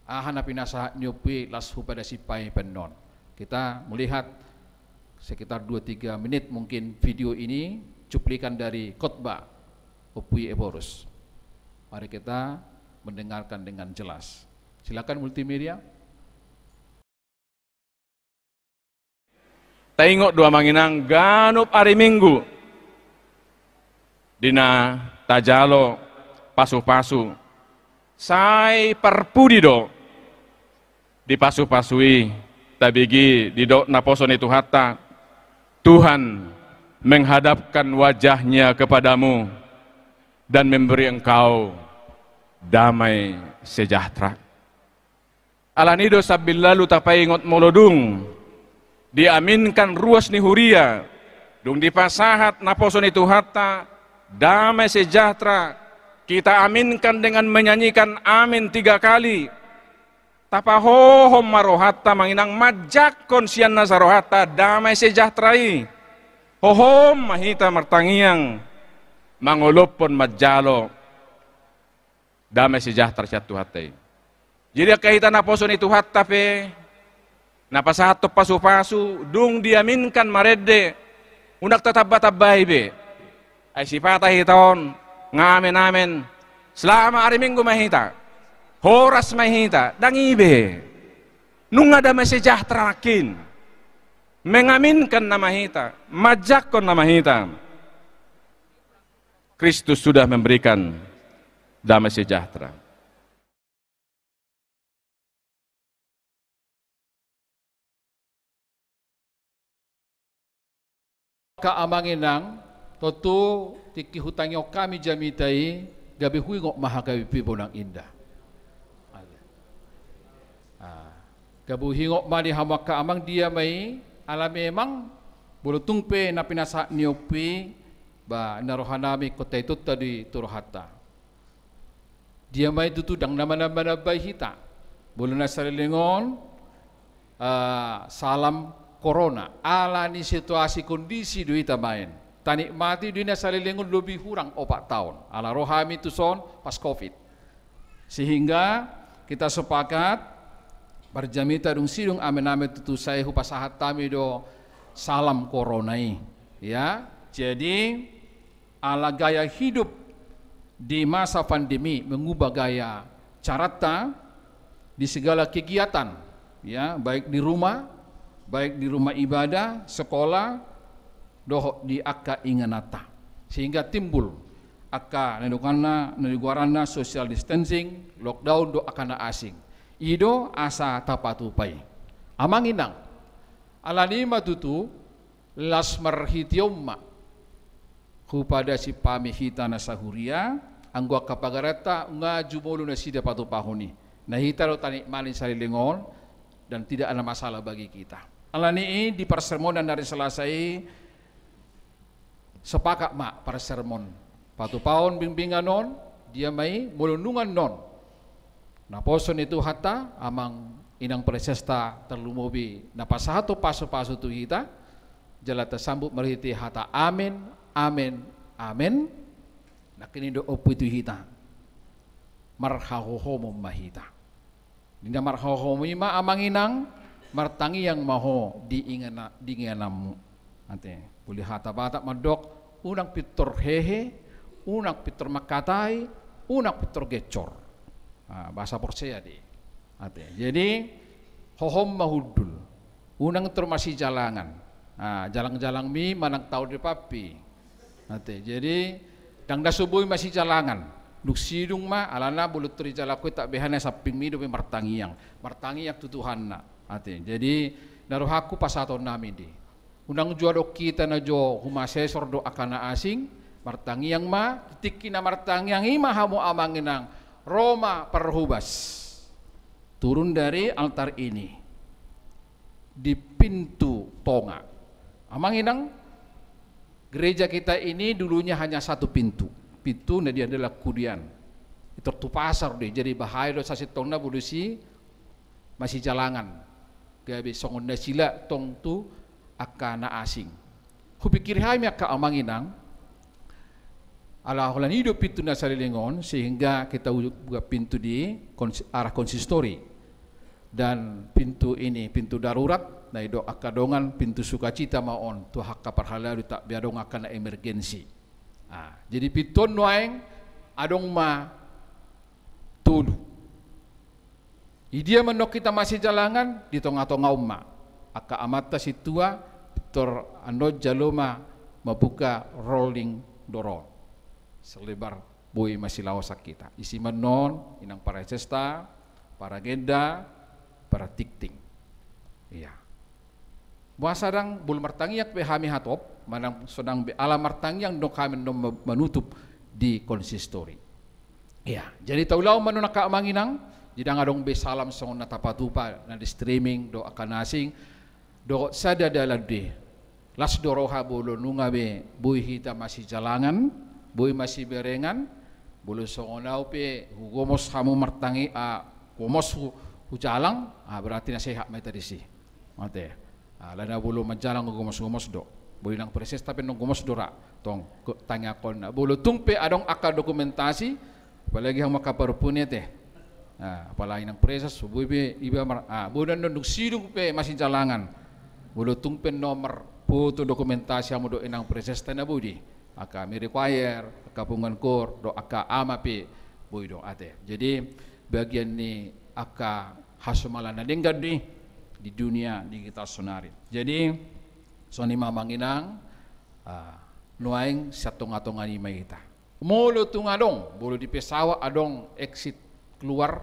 aha na pinasahat ni ompu i laos hupadasi paima on. Kita melihat sekitar dua tiga menit mungkin video ini, cuplikan dari khotbah Ompu Ephorus. Mari kita mendengarkan dengan jelas. Silakan multimedia. Taingot do amang inang, ganup ari Minggu di na tajalo pasupasu, sai parpudi do di pasupasu i tabege didok naposo ni Tuhanta, Tuhan menghadapkan wajah-Nya kepadamu dan memberi engkau damai sejahtera. Alani i do sambil lalu tapaingot molo dung Diaminkan ruas ni huria, dung dipasahat naposo ni Tuhanta, damai sejahtera, kita aminkan dengan menyanyikan amin tiga kali. Tapahohom ma rohanta, Amang Inang, manjangkon sian nasa rohanta damai sejahtera i. Hohom ma hita martangiang, mangolophon manjalo damai sejahtera sian Tuhanta i. Jadi angka hita naposo ni Tuhanta pe, na pasahathon pasupasu, dung diaminkan marende, unang tatamba-tambai be. Ai sipata hita on, nga amen-amen, selama ari Minggu ma hita, horas ma hita, ndang i be. Nunga damai sejahtera nangkin. Mengaminkan nama hita, manjangkon nama hita. Kristus sudah memberikan damai sejahtera. Angka Amang Inang, tontu tingki hutangihon hami jamita i, gabe huingot ma hagabeon pe bonang inda. Ah, gabe huingot ma di hamu angka Amang, dia ma i, ala memang molo tung pe na pinasahat ni ompu i, ba na rohanami ingkon taitonta do i tu rohanta. Dia ma i tutu, ndang na manam-, manambai hita. Molo na saleleng on, ah, salam korona. Ala ni situasi kondisi do hita baen. Tanikmati do i na saleleng on lobi hurang opat taon. Ala ro hami tuson pas covid. Sehingga kita sepakat, parjamita dung sidung amen-amen tutu sai hupasahat hami do salam korona i. Ya, jadi ala gaya hidup di masa pandemi, mengubah gaya carata di segala kegiatan, ya, baik di rumah, baik di rumah ibadah, sekolah, dohot di angka ingananta. Sehingga timbul angka na nigoaranna, na nigoaranna social distancing, lockdown dohot angka na asing. I do asa tapatupa i. Amang Inang, ala ni i ma tutu, las marhite on ma hupadasip hami hita na sahuria, anggo angka pagaranta nga jumolo nasida patupahon i. Na hita do tanikmati saleleng on, dan tidak ada masalah bagi kita. Ala ni i di parsermonan ari Selasa i, sepakat ma parsermon patupahon bimbingan on, dia ma i, molo nunga annon naposo ni Tuhanta, Amang Inang Prasetya, tarlumobi na pasahathon pasupasu tu hita, jala tasambut marhite hata amen, amen, amen. Nangkin i do ompu i tu hita, marhahohomon ma hita. Di na marhahohom i ma, Amang Inang, martangiang ma ho di ingana-, di ingananmu. Ate, boi hata Batak mandok, unang pintor hehe, unang pintor mangkatai, unang pintor gencor. Ah, bahasa Porsea do i. Ate, jadi, hohom ma hundul. Unang pintor masijalangan. Ah, jalang-jalangmi manang tao di papi. Ate, jadi, ndang na so boi masijalangan. Dung sidung ma, alana molo tor dijalakhon i, tak beha na sampingmi dope martangiang. Martangiang tu Tuhanna. Ate, jadi, na rohangku pasahaton nami do i. Unang jo adong hita na jo humasesor dohot angka na asing, martangiang ma, tingki na martangiang i ma hamu Amang Inang, ro ma parhobas. Turun dari altar ini. Di pintu tonga. Amang Inang, gereja kita ini dulunya hanya satu pintu. Pintu na di andala kudian. Pintu tu pasar do i, jadi bahaya do sasintongna molo so masijalangan. Gabe songon na sila tong tu angka na asing. Hupikiri hami angka Amang Inang, ala holan i do pintu na saleleng on, sehingga kita u-, buka pintu di kons-, arah konsistori. Dan pintu ini, pintu darurat, na didok angka dongan, pintu sukacita ma on, tu angka parhalado, tak be adong angka na emergensi. Ah, jadi pintu on nuaeng, adong ma tolu. Di dia ma annon hita masijalangan, di tonga-tonga on ma. Angka amanta sintua, pintor annon jalo ma mambuka rolling door on. Selebar boi masilaosan hita. Disi ma annon, Inang Prasetya, Paragenda, Paratikting. Iya. Boasa ndang, molo martangiang pe hami hatop, manang so ndang be, ala martangiang do hami annon ma-, manutup di konsistori. Iya, jadi taulahon ma annon angka Amang Inang, jadi ndang adong be salam songon na tapatupa, na di streaming, dohot angka na asing, Dohot sada dalan do i. Las do roha molo nunga be boi hita masijalangan, boi masiberengan, molo songon au pe hugomos hamu martangi, ah, gomos hu, hujalang, ah, berarti na sehat ma hita disi. Ate. Ah, alana molo manjalang gomos-gomos do. Boi nang presesta pe nang gomos do ra. Tong, tangiangkonna. Molo tung pe adong angka dokumentasi, apalagi hamu angka parpudi ate. Ah, apalagi nang preses, so boi pe iba mar, ah, boi do dung sidung pe masijalangan. Molo tung pe nomor foto dokumentasi hamu dohot inang presesta na boi do i. Angka miri koir, angka punguan kor, dohot angka ama pe boi do ate. Jadi, bagian ni angka hasomalan na denggan do i di dunia digital sonari. Jadi, songon i ma amang inang, ah, nuaeng sian tonga-tonga ni ma hita. Molo tung adong, molo di pesawat adong exit keluar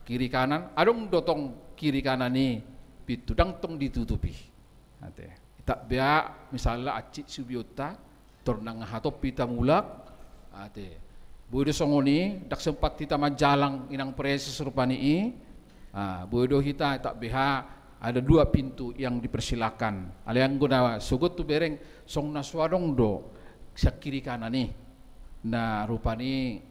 kiri kanan, adong do tong kiri kanan i pintu, ndang tong ditutupi. Ate. Hita bea, misalna hansit subionta, tor nang hatop hita mulak, ate. Boi do songon i, ndang sempat hita manjalang inang preses rupani i, ah, boi do hita, hita bea, ada dua pintu yang dipersilakan. Alai anggo na sogot hubereng, songon na so adong do, sian kiri kanan i. Na rupani,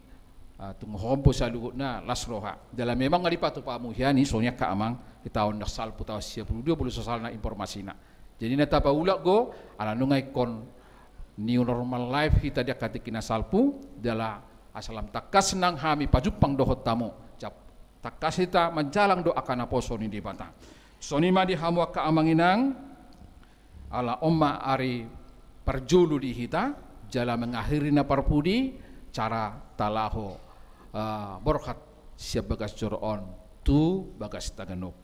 ah, tung hombo saluhutna las roha. Jala memang nga dipatupa hamu hian i, songon i angka amang, di taon na salpu taon sia pulu dua, molo so salna informasina. Jadi na tapaulak do, ala nunga ingkon new normal life hita di angka tingki na salpu, jala asa lam tangkas nang hami pajumpang dohot hamu. Jala tangkas hita manjalang do angka naposo ni Debata. Songon i ma di hamu angka amang inang, ala on ma ari parjolo di hita, jala mengakhiri na parpudi, cara talaho, eh, borhat sian bagas joro on, tu bagas na ganup.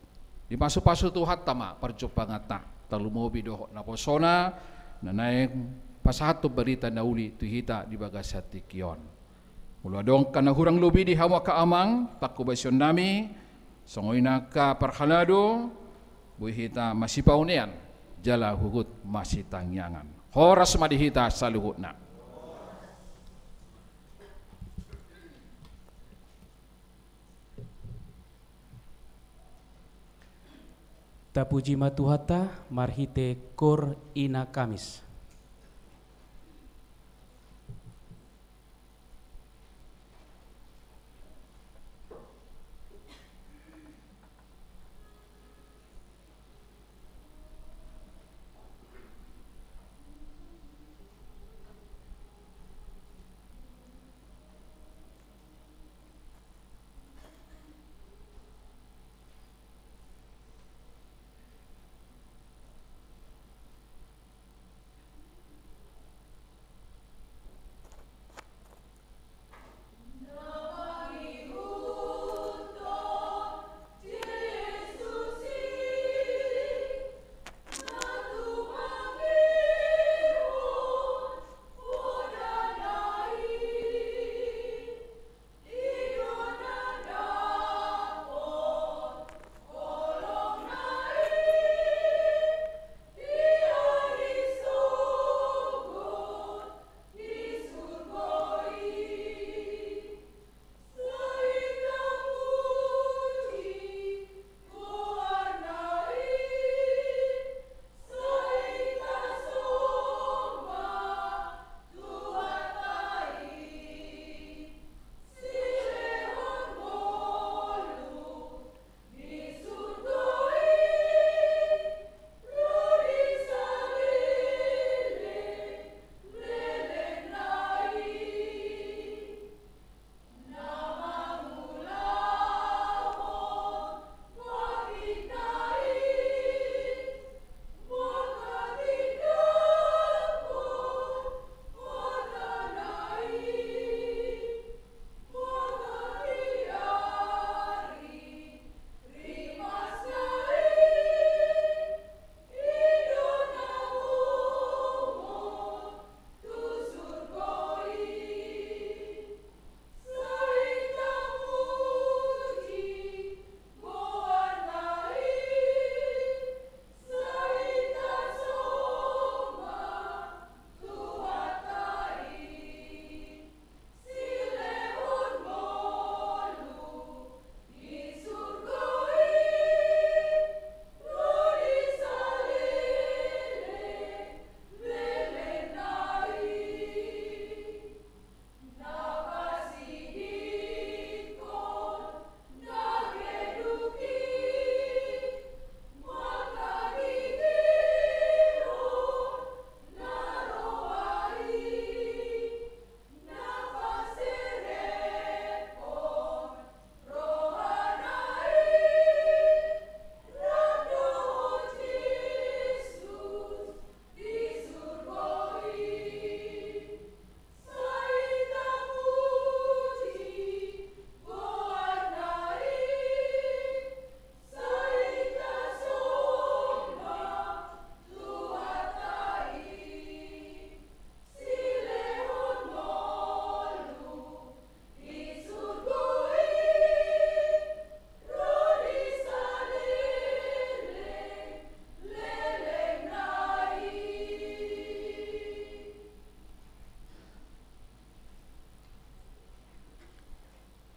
Dipasu-pasu Tuhanta ma parjumpanganta, tarlumobi dohot naposona, na naeng pasahathon barita na uli tu hita di bagasan tingki on. Molo adong angka na hurang lobi di hamu angka amang, panghobasion nami, songon i nang angka parhalado, boi hita masipaonean, jala huhut masitangiangan. Horas ma di hita saluhutna. Tapuji ma Tuhanta, marhite kor Ina Kamis.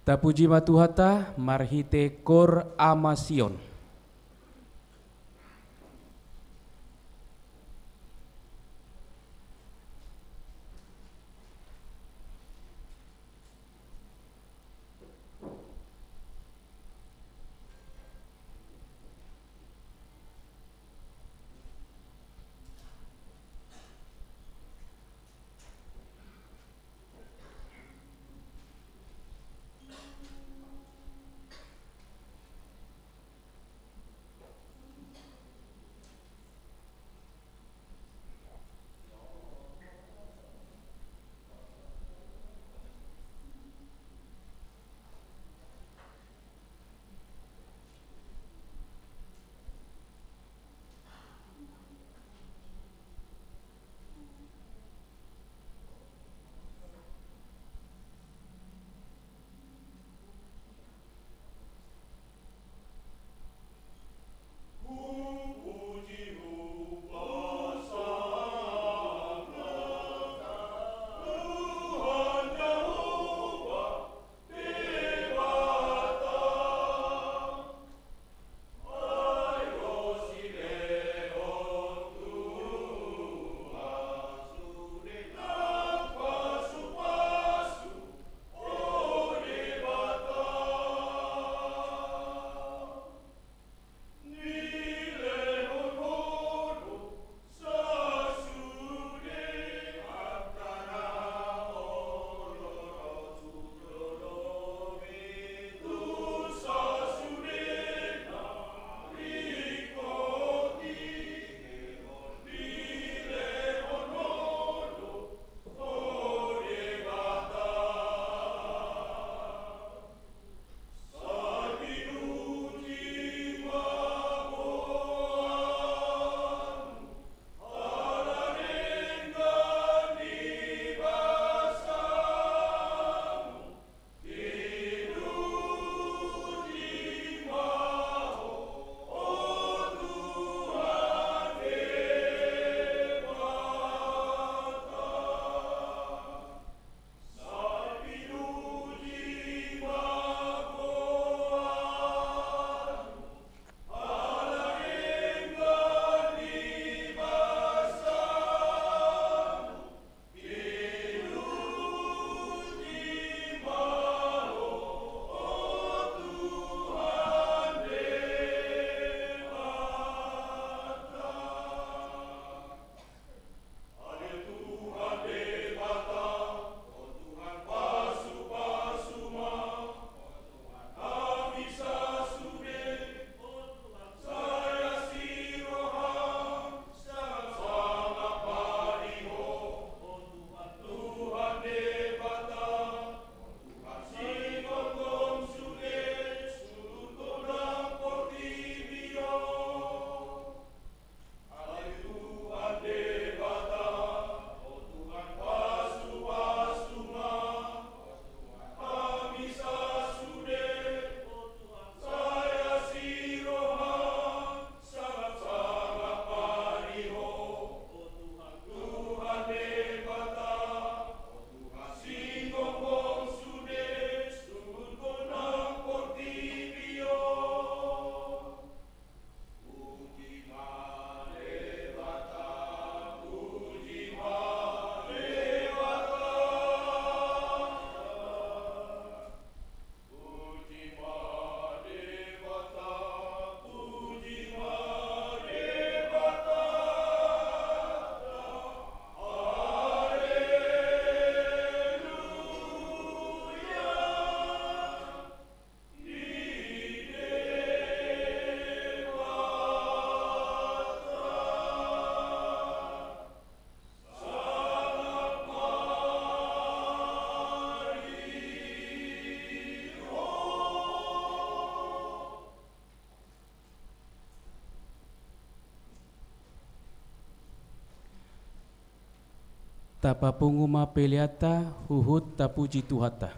Tapuji ma Tuhanta marhite Kor Ama Sion. Tapapungu ma peleanta huhut tapuji Tuhanta.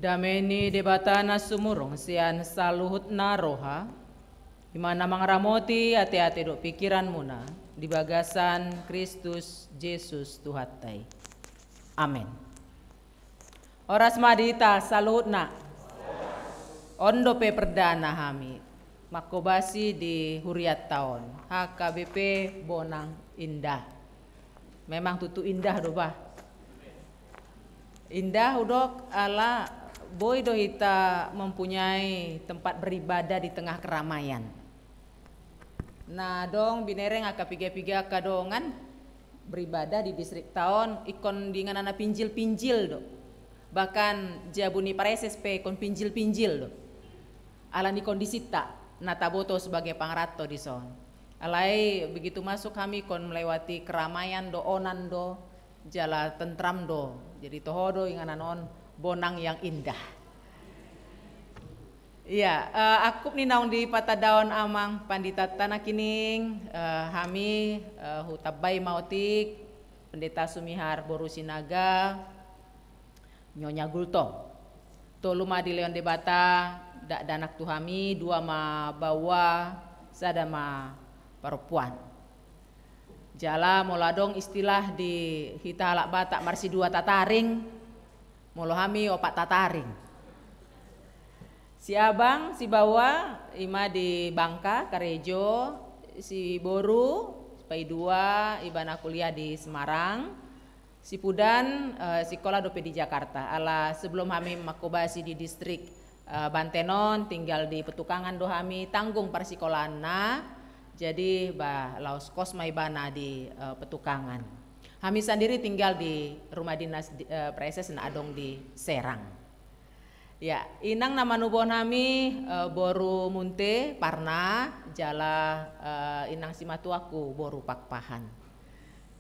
Dame ni Debata na sumurung sian saluhut na roha, i ma na mangaramoti ateate dohot pingkiranmuna di bagasan Kristus Jesus Tuhanta i. Amen. Horas ma di hita saluhutna. On dope perdana hami mangkobasi di hurianta on, H K B P Bonang Indah. Memang tutu indah do bah. Indah hudok ala boi do hita mempunyai tempat beribadah di tengah keramaian. Na adong binereng angka piga-piga angka dongan beribadah di distrikta on, ingkon di inganan na pinjil-pinjil do. Bahkan jabu ni praeses pe ingkon pinjil-pinjil do. Ala ni kondisinta na taboto sebagai pangaranto dison. Alai begitu masuk hami ingkon melewati keramaian do, onan do, jala tentram do. Jadi toho do inganan on Bonang yang Indah. Iya, eh, angkup ni naung dipatandahon amang panditanta nangkining, eh, hami, eh, hutambai ma otik Pendeta Sumihar boru Sinaga, Nyonya Gultom. Tolu ma dilehon Debata dakdanak tu hami, dua ma baoa, sada ma parompuan. Jala molo adong istilah di hita halak Batak marsidua tataring, molo hami opat tataring. Si abang, si baoa, ima di Bangka, karejo, si boru, si paidua, ibana kuliah di Semarang, si pudan, eh, sikola dope di Jakarta. Ala sebelum hami mangkobasi di distrik, eh, Banten on, tinggal di Petukangan do hami, tanggung parsikolaanna. Jadi, bah, laos kos ma ibana di, eh, Petukangan. Hami sandiri tinggal di rumah dinas di, eh, praeses na adong di Serang. Ya, inang na manubuhon hami, eh, boru Munte, Parna, jala, eh, inang simatuangku, boru Pakpahan.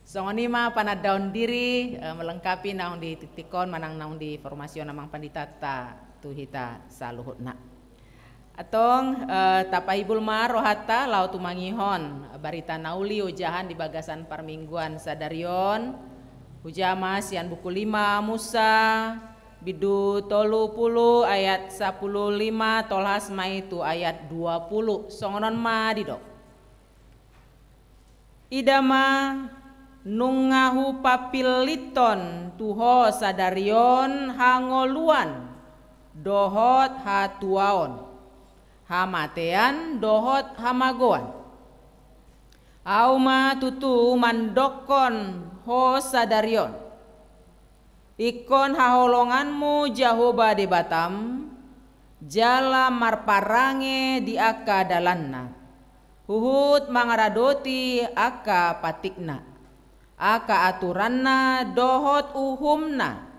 Songon i ma panandaon diri, eh, melengkapi naung di titik on, manang naung di informasi on amang panditanta tu hita saluhutna. Antong, eh, tapaibul ma rohanta laho tumangihon barita na uli ojahan di bagasan parmingguan sadari on. Hujaha ma sian buku lima Musa, bindu tolu pulu ayat sapulu lima, tolhas ma i tu ayat dua pulu. Songon on ma didok. Ida ma, nunga hupapillithon tu ho sadari on hangoluan dohot hatuaon, hamatean dohot hamagoan. Ahu ma tutu mandokkon ho sadari on. Ingkon haholonganmu Jahowa Debatam, jala marparange di angka dalanna, huhut mangaradoti angka patikna, angka aturanna dohot uhumna,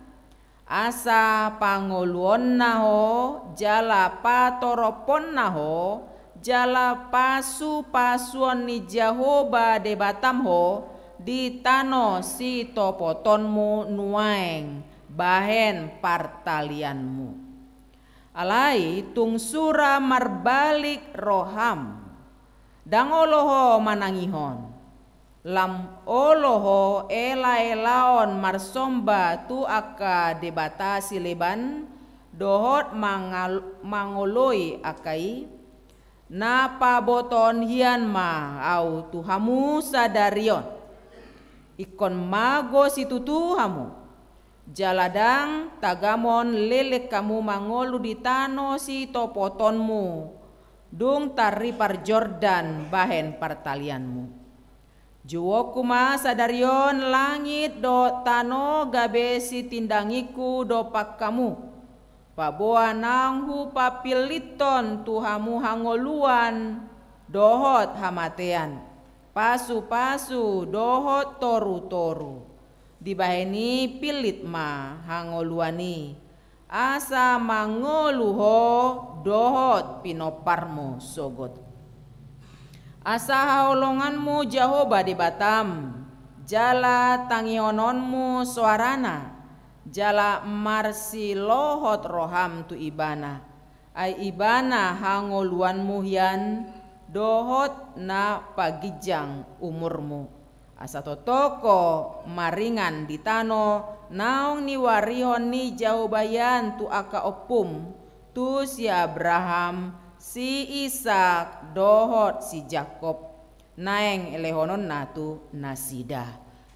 asa pangoluonna ho, jala patorophonna ho, jala pasupasuon ni Jahowa Debatam ho di tano sitopotonmu nuaeng bahen partalianmu. Alai tung sura marbalik roham, ndang olo ho manangihon, lam olo ho elaelaon marsomba tu angka debata sileban, dohot mangal-, mangoloi angka i, na pabotoon hian ma ahu tu hamu sadari on. Ingkon mago situtu hamu, jala ndang tagamon leleng hamu mangolu di tano sitopotonmu, dung tarripar Jordan bahen partalianmu. Jouonku ma sadari on langit dohot tano gabe sitindangingku dompak hamu, paboa naung hupapillithon tu hamu hangoluan dohot hamatean, pasupasu dohot torutoru. Dibahen i pillit ma hangoluan i, asa mangolu ho dohot pinomparmu sogot. Asa haholonganmu Jahowa Debatam, jala tangihononmu soarana, jala marsilohot roham tu Ibana, ai Ibana hangoluanmu hian dohot na paginjang umurmu. Asa tongtong ho maringan di tano naung niuarihon ni Jahowa hian tu angka ompum, tu si Abraham, si Isak, dohot si Jakob, naeng lehononna tu nasida.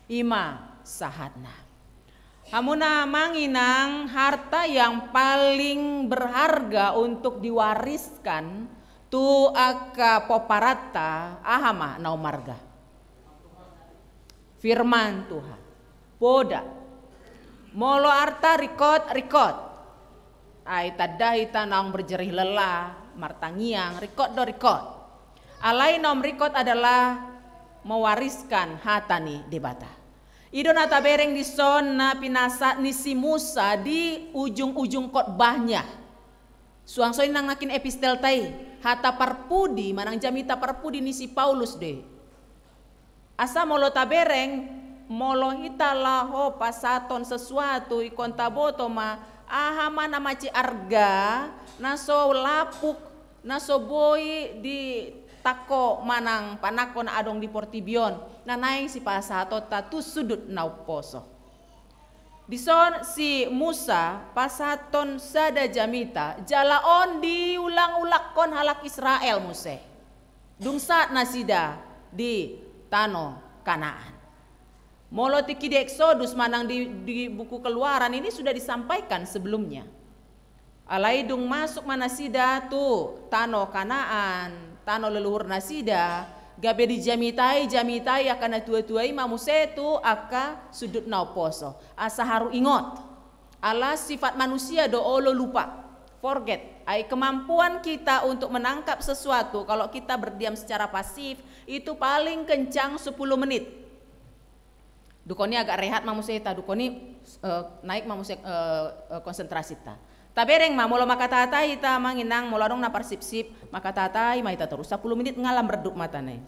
I ma sahatna. Hamu na manginang, harta yang paling berharga untuk diwariskan tu angka pomparanta, aha ma na umarga? Firman Tuhan. Poda. Molo arta ringkot, ringkot. Ai tanda hita naung berjerih lelah, martangiang, ringkot do ringkot. Alai na umringkot adalah mewariskan hata ni Debata. I do na tabereng dison na pinasahat ni si Musa di ujung-ujung khotbahnya. Suang songon i nang nangkin epistelta i, hata parpudi manang jamita parpudi ni si Paulus do i. Asa molo tabereng, molo hita laho pasahathon sesuatu, ingkon taboto ma aha ma na mansai arga, na so lapuk, na so boi ditangko manang panangko na adong di portibi on, na naeng sipasahatonta tu sundut na umposo. Dison si Musa pasahathon sada jamita, jala on diulang-ulanghon halak Israel muse. Dung sahat nasida di tano Kanaan. Molo tingki di Eksodus manang di, di buku Keluaran ini sudah disampaikan sebelumnya. Alai dung masuk ma nasida tu tano Kanaan, tano leluhur nasida, gabe dijamitai, jamitai angka na tua-tua i ma muse tu angka sundut na umposo. Asa haru ingot. Ala sifat manusia do olo lupa, forget. Ai kemampuan kita untuk menangkap sesuatu, kalau kita berdiam secara pasif, itu paling kencang sepuluh menit. Dung on i agak rehat ma muse hita, dung on i, eh, naik ma muse, eh, eh, konsentrasita. Tabereng ma, molo mangkatahatai hita manginang, molo adong na parsipsip, mangkatahatai ma hita torus, sapuluh menit nga lam redup mata na i.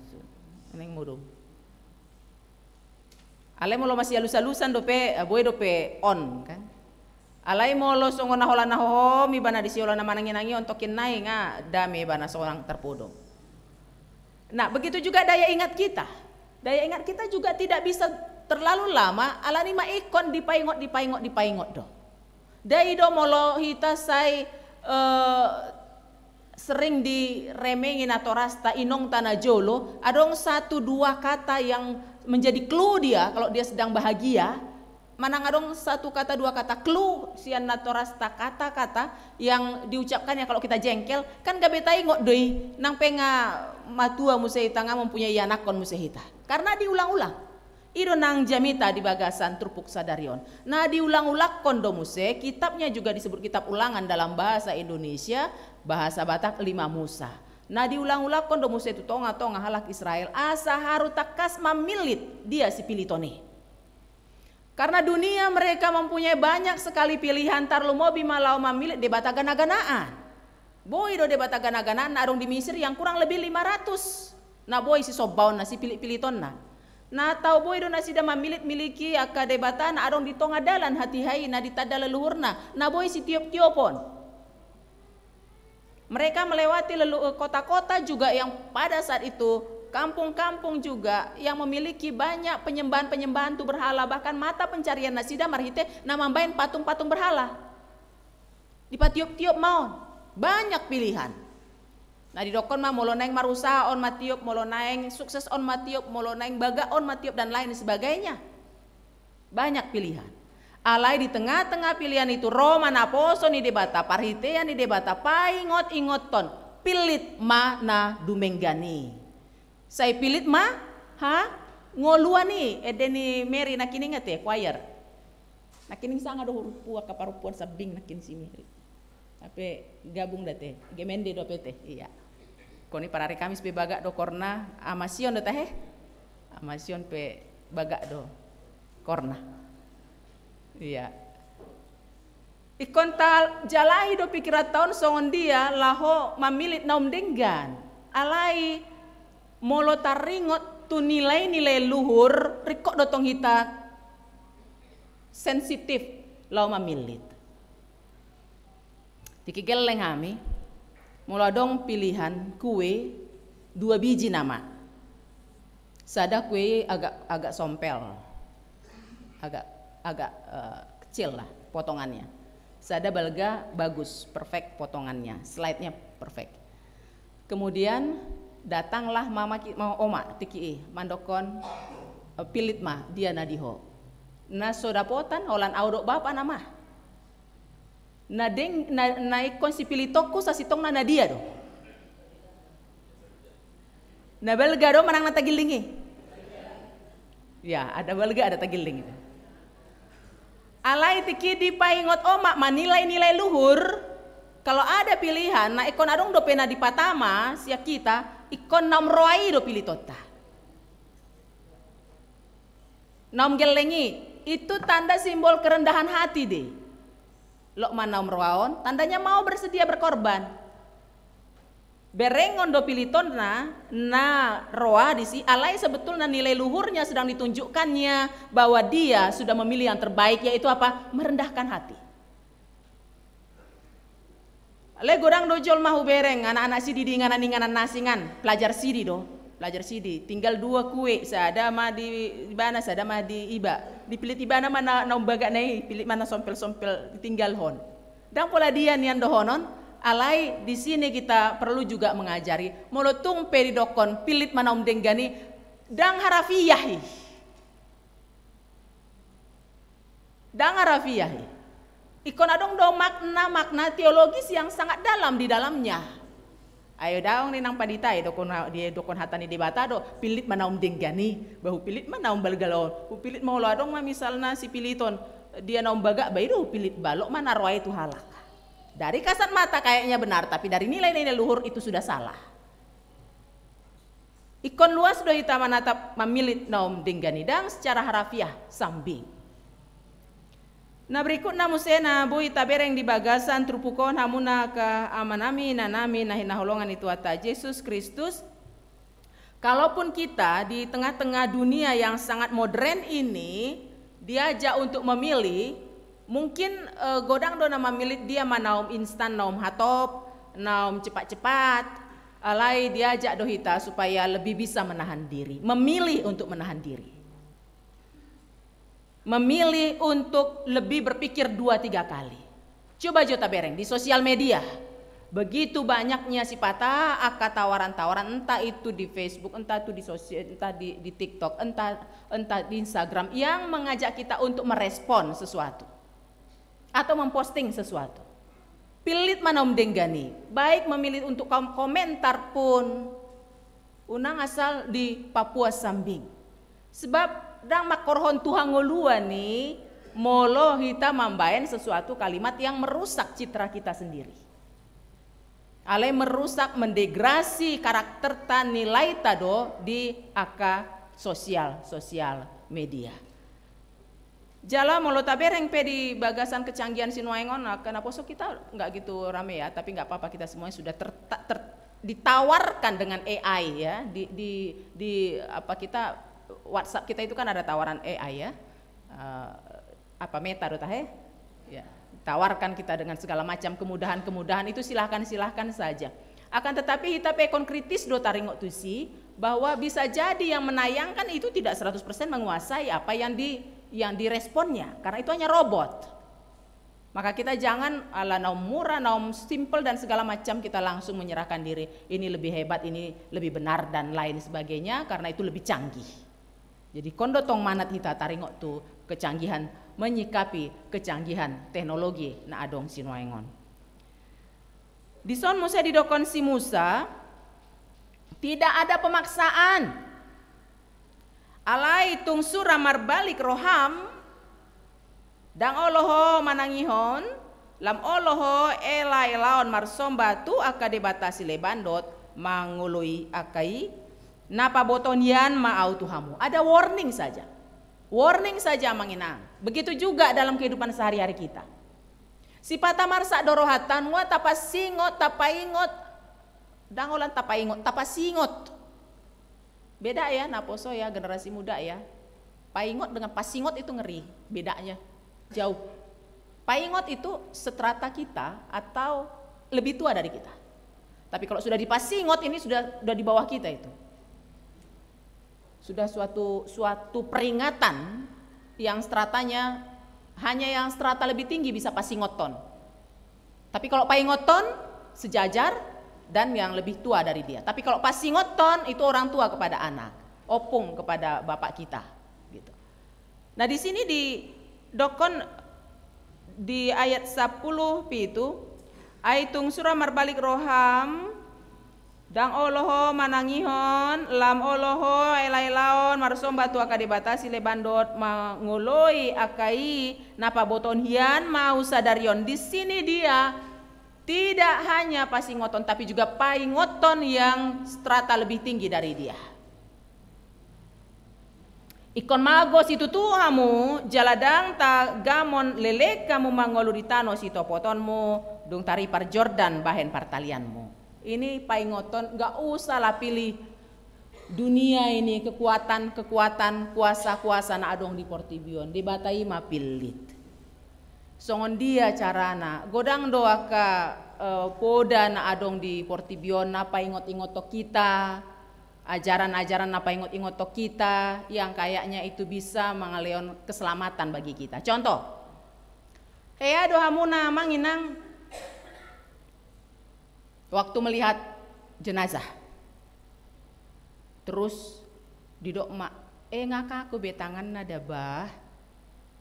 Naeng modom. Alai molo masialus-alusan dope, eh, boi dope on, kan? Alai molo songon na holan na hohom ibana disi, holan na manangi-nangi on, tongkin nai nga dame ibana songon tarpodom. Nah, begitu juga daya ingat kita. Daya ingat kita juga tidak bisa terlalu lama, alani ma ingkon dipaingot, dipaingot, dipaingot do. Ndai do molo hita sai, eh, sering diremengi natorasta, inongta na jolo, adong satu dua kata yang menjadi clue dia, kalau dia sedang bahagia, manang adong satu kata dua kata clue sian natorasta, kata-kata yang diucapkannya kalau kita jengkel, kan gabe taingot do i, nang pe nga matua muse hita, nga mempunyai ianakhon muse hita. Karena diulang-ulang. I do nang jamita di bagasan turpuk sadari on. Na diulang-ulanghon do muse, kitabnya juga disebut kitab Ulangan dalam bahasa Indonesia, bahasa Batak Lima Musa. Na diulang-ulanghon do muse tu tonga-tonga halak Israel, asa haru tangkas mamillit dia sipiliton i. Karena dunia mereka mempunyai banyak sekali pilihan, tarlumobi ma laho mamillit debata gana-ganaan. Boi do debata gana-ganaan na adong di Misir yang kurang lebih lima ratus. Na boi sisombaonna, sipilit-pilitonna. Na tau boi do nasida mamillit-miliki angka debata na adong di tonga dalan hatiha i na ditanda leluhurna, na boi sitiop-tiopon. Mereka melewati lelu-, kota-kota juga yang pada saat itu, kampung-kampung juga yang memiliki banyak penyembahan-penyembahan tu berhala, bahkan mata pencarian nasida marhite na mambahen patung-patung berhala. Dipatiop-tiop ma on. Banyak pilihan. Na didokkon ma, molo naeng marusaha on ma tiop, molo naeng sukses on ma tiop, molo naeng bagak on ma tiop, dan lain sebagainya. Banyak pilihan. Alai di tengah-tengah pilihan itu, ro ma naposo ni Debata, parhitean ni Debata, paingot-ingothon, pillit ma na dumenggan i. Sai pillit ma, ha? Ngoluan i, ende ni Mary nangkining ate, choir. Nangkining sanga do huruppu angka parompuan sambing nangkin si Mary. Hape gabung da te, gemende dope te, iya. Ingkon i parari Kamis pe bagak do koorna, Ama Sion do tahe. Ama Sion pe bagak do koorna. Iya. Ingkon tajalahi do pikiranta on songon dia laho mamillit na umdenggan. Alai molo taringot tu nilai-nilai luhur, ringkot do tong hita sensitif laho mamillit. Tingki gelleng hami, molo adong pilihan kue dua biji nama. Sada kue agak, agak sompel, agak, agak, eh, kecil lah potongannya. Sada balga bagus, perfect potongannya, slide-nya perfect. Kemudian datanglah mama ki-, ma-, oma tingki i mandokkon, eh, pillit ma dia na di ho. Na so dapotan holan au dohot bapa nama. Na deng, na, na ingkon sipilitonku sasintongna na dia do? Na balga do manang na tagilling i? Ya, ada balga, ada tagilling itu. Alai tingki dipaingot omak manilai-nilai luhur, kalau ada pilihan, na ingkon adong dope na dipatama sian hita, ingkon naung roa i do pilitonta. Naung gelleng i, itu tanda simbol kerendahan hati dei. Lomak naung roa on, tandanya mau bersedia berkorban. Berengon do pilitonna na roa disi, alai sebetulnya nilai luhurnya sedang ditunjukkannya bahwa dia sudah memilih yang terbaik, yaitu apa? Merendahkan hati. Alai godang do jolma hubereng, anak-anak sidi di inganan-inganan na asing an, pelajar sidi do, pelajar sidi. Tinggal dua kue, sada ma di ibana, sada ma di iba. Dipilit ibana ma na, na umbaga na i, pilit ma na sompel-sompel, ditinggalhon. Ndang pola dia nian dohonon, alai di sini kita perlu juga mengajari. Molo tung pe didokkon pilit ma na umdenggan i, ndang harafiah i. Ndang harafiah i. Ingkon adong do makna-makna teologis yang sangat dalam di dalamnya. Ai daong ni nang pandita i, dokkon, didokkon hata ni Debata do, pilit ma na umdenggan i, ba hupilit ma na umbalga on, hupilit ma olo adong ma misalna sipiliton, dia na umbaga ba i do hupilit, ba lomak na roa i tu halak. Dari kasat mata kayaknya benar, tapi dari nilai-nilai luhur itu sudah salah. Ingkon luas do hita manatap mamillit na umdenggan i, ndang secara harafiah sambing. Na berikutna muse na boi tabereng di bagasan turpuk on, hamuna angka amanami, inanami na hinaholongan ni Tuhanta Jesus Kristus. Kalaupun kita di tengah-tengah dunia yang sangat modern ini diajak untuk memilih, mungkin, eh, godang do na mamillit dia ma na umdenggan, na umhatop, na umcepat-cepat, alai diajak do hita supaya lebih bisa menahan diri, memilih untuk menahan diri. Memilih untuk lebih berpikir dua tiga kali. Coba jo tabereng di sosial media. Begitu banyaknya sipata angka tawaran-tawaran, entah itu di Facebook, entah itu di sosial, entah di, di TikTok, entah, entah di Instagram, yang mengajak kita untuk merespon sesuatu atau memposting sesuatu. Pillit ma na umdenggan i, baik memilih untuk kom-, komentar pun. Unang asal di Papua sambing. Sebab ndang mangkorhon tu hangoluan i molo hita mambaen sesuatu kalimat yang merusak citra kita sendiri. Alai merusak, mendegrasi karakterta, nilaita do di angka sosial, sosial media. Jala molo tabereng pe di bagasan kecanggihan sinuaeng on, angka naposo kita nggak gitu rame ya, tapi nggak apa-apa, kita semuanya sudah ter-, ter-, ditawarkan dengan A I ya, di, di, di apa kita, WhatsApp kita itu kan ada tawaran A I ya. Eh, apa Meta do tahe? Ya, tawarkan kita dengan segala macam kemudahan-kemudahan itu, silahkan, silahkan saja. Akan tetapi hita pe ingkon kritis do taringot tusi, bahwa bisa jadi yang menayangkan itu tidak seratus persen menguasai apa yang di, yang diresponnya, karena itu hanya robot. Maka kita jangan ala na umura, na umsimpel dan segala macam kita langsung menyerahkan diri, ini lebih hebat, ini lebih benar dan lain sebagainya, karena itu lebih canggih. Jadi ingkon do tong manat hita taringot tu kecanggihan, menyikapi kecanggihan teknologi na adong sinuaeng on. Dison muse didokkon si Musa, tidak ada pemaksaan. Alai tung sura marbalik roham, ndang olo ho manangihon, lam olo ho elaelaon marsomba tu angka debata sileban dohot mangoloi angka i, na pabotoon nian ma au tu hamu. Ada warning saja. Warning saja, amang inang. Begitu juga dalam kehidupan sehari-hari kita. Sipata marsak do rohanta, nunga tapasingot, tapaingot, ndang holan tapaingot, tapasingot. Beda ya, naposo ya, generasi muda ya. Paingot dengan pasingot itu ngeri, bedanya jauh. Paingot itu seterata kita atau lebih tua dari kita. Tapi kalau sudah dipasingot, ini sudah, sudah di bawah kita itu. Sudah suatu, suatu peringatan yang stratanya hanya yang strata lebih tinggi bisa pasingoton. Tapi kalau paingoton, sejajar dan yang lebih tua dari dia. Tapi kalau pasingoton, itu orang tua kepada anak, opung kepada bapak kita, gitu. Nah, di sini didokkon di ayat sampulu pitu, ai tung sura marbalik roham, ndang olo ho manangihon, lam olo ho elaelaon marsomba tu angka debata sileban dohot mangoloi angka i na pabotoon hian ma au sadari on. Di sini dia tidak hanya pasingoton, tapi juga paingoton yang strata lebih tinggi dari dia. Ingkon mago situtu hamu, jala ndang tagamon leleng hamu mangolu di tano sitopotonmu, dung taripar Jordan bahen partalianmu. Ini paingoton, nggak usah lah pilih dunia ini, kekuatan-kekuatan, kuasa-kuasa na adong di portibi on. Debata i ma pillit. Songon dia carana, godang do angka, eh, poda na adong di portibi on na paingot-ingothon hita, ajaran-ajaran na paingot-ingothon hita, yang kayaknya itu bisa mangalehon keselamatan bagi kita. Contoh, hea do hamuna amang inang waktu melihat jenazah. Terus didok ma, "Eh, ngangkahon be tanganna da bah."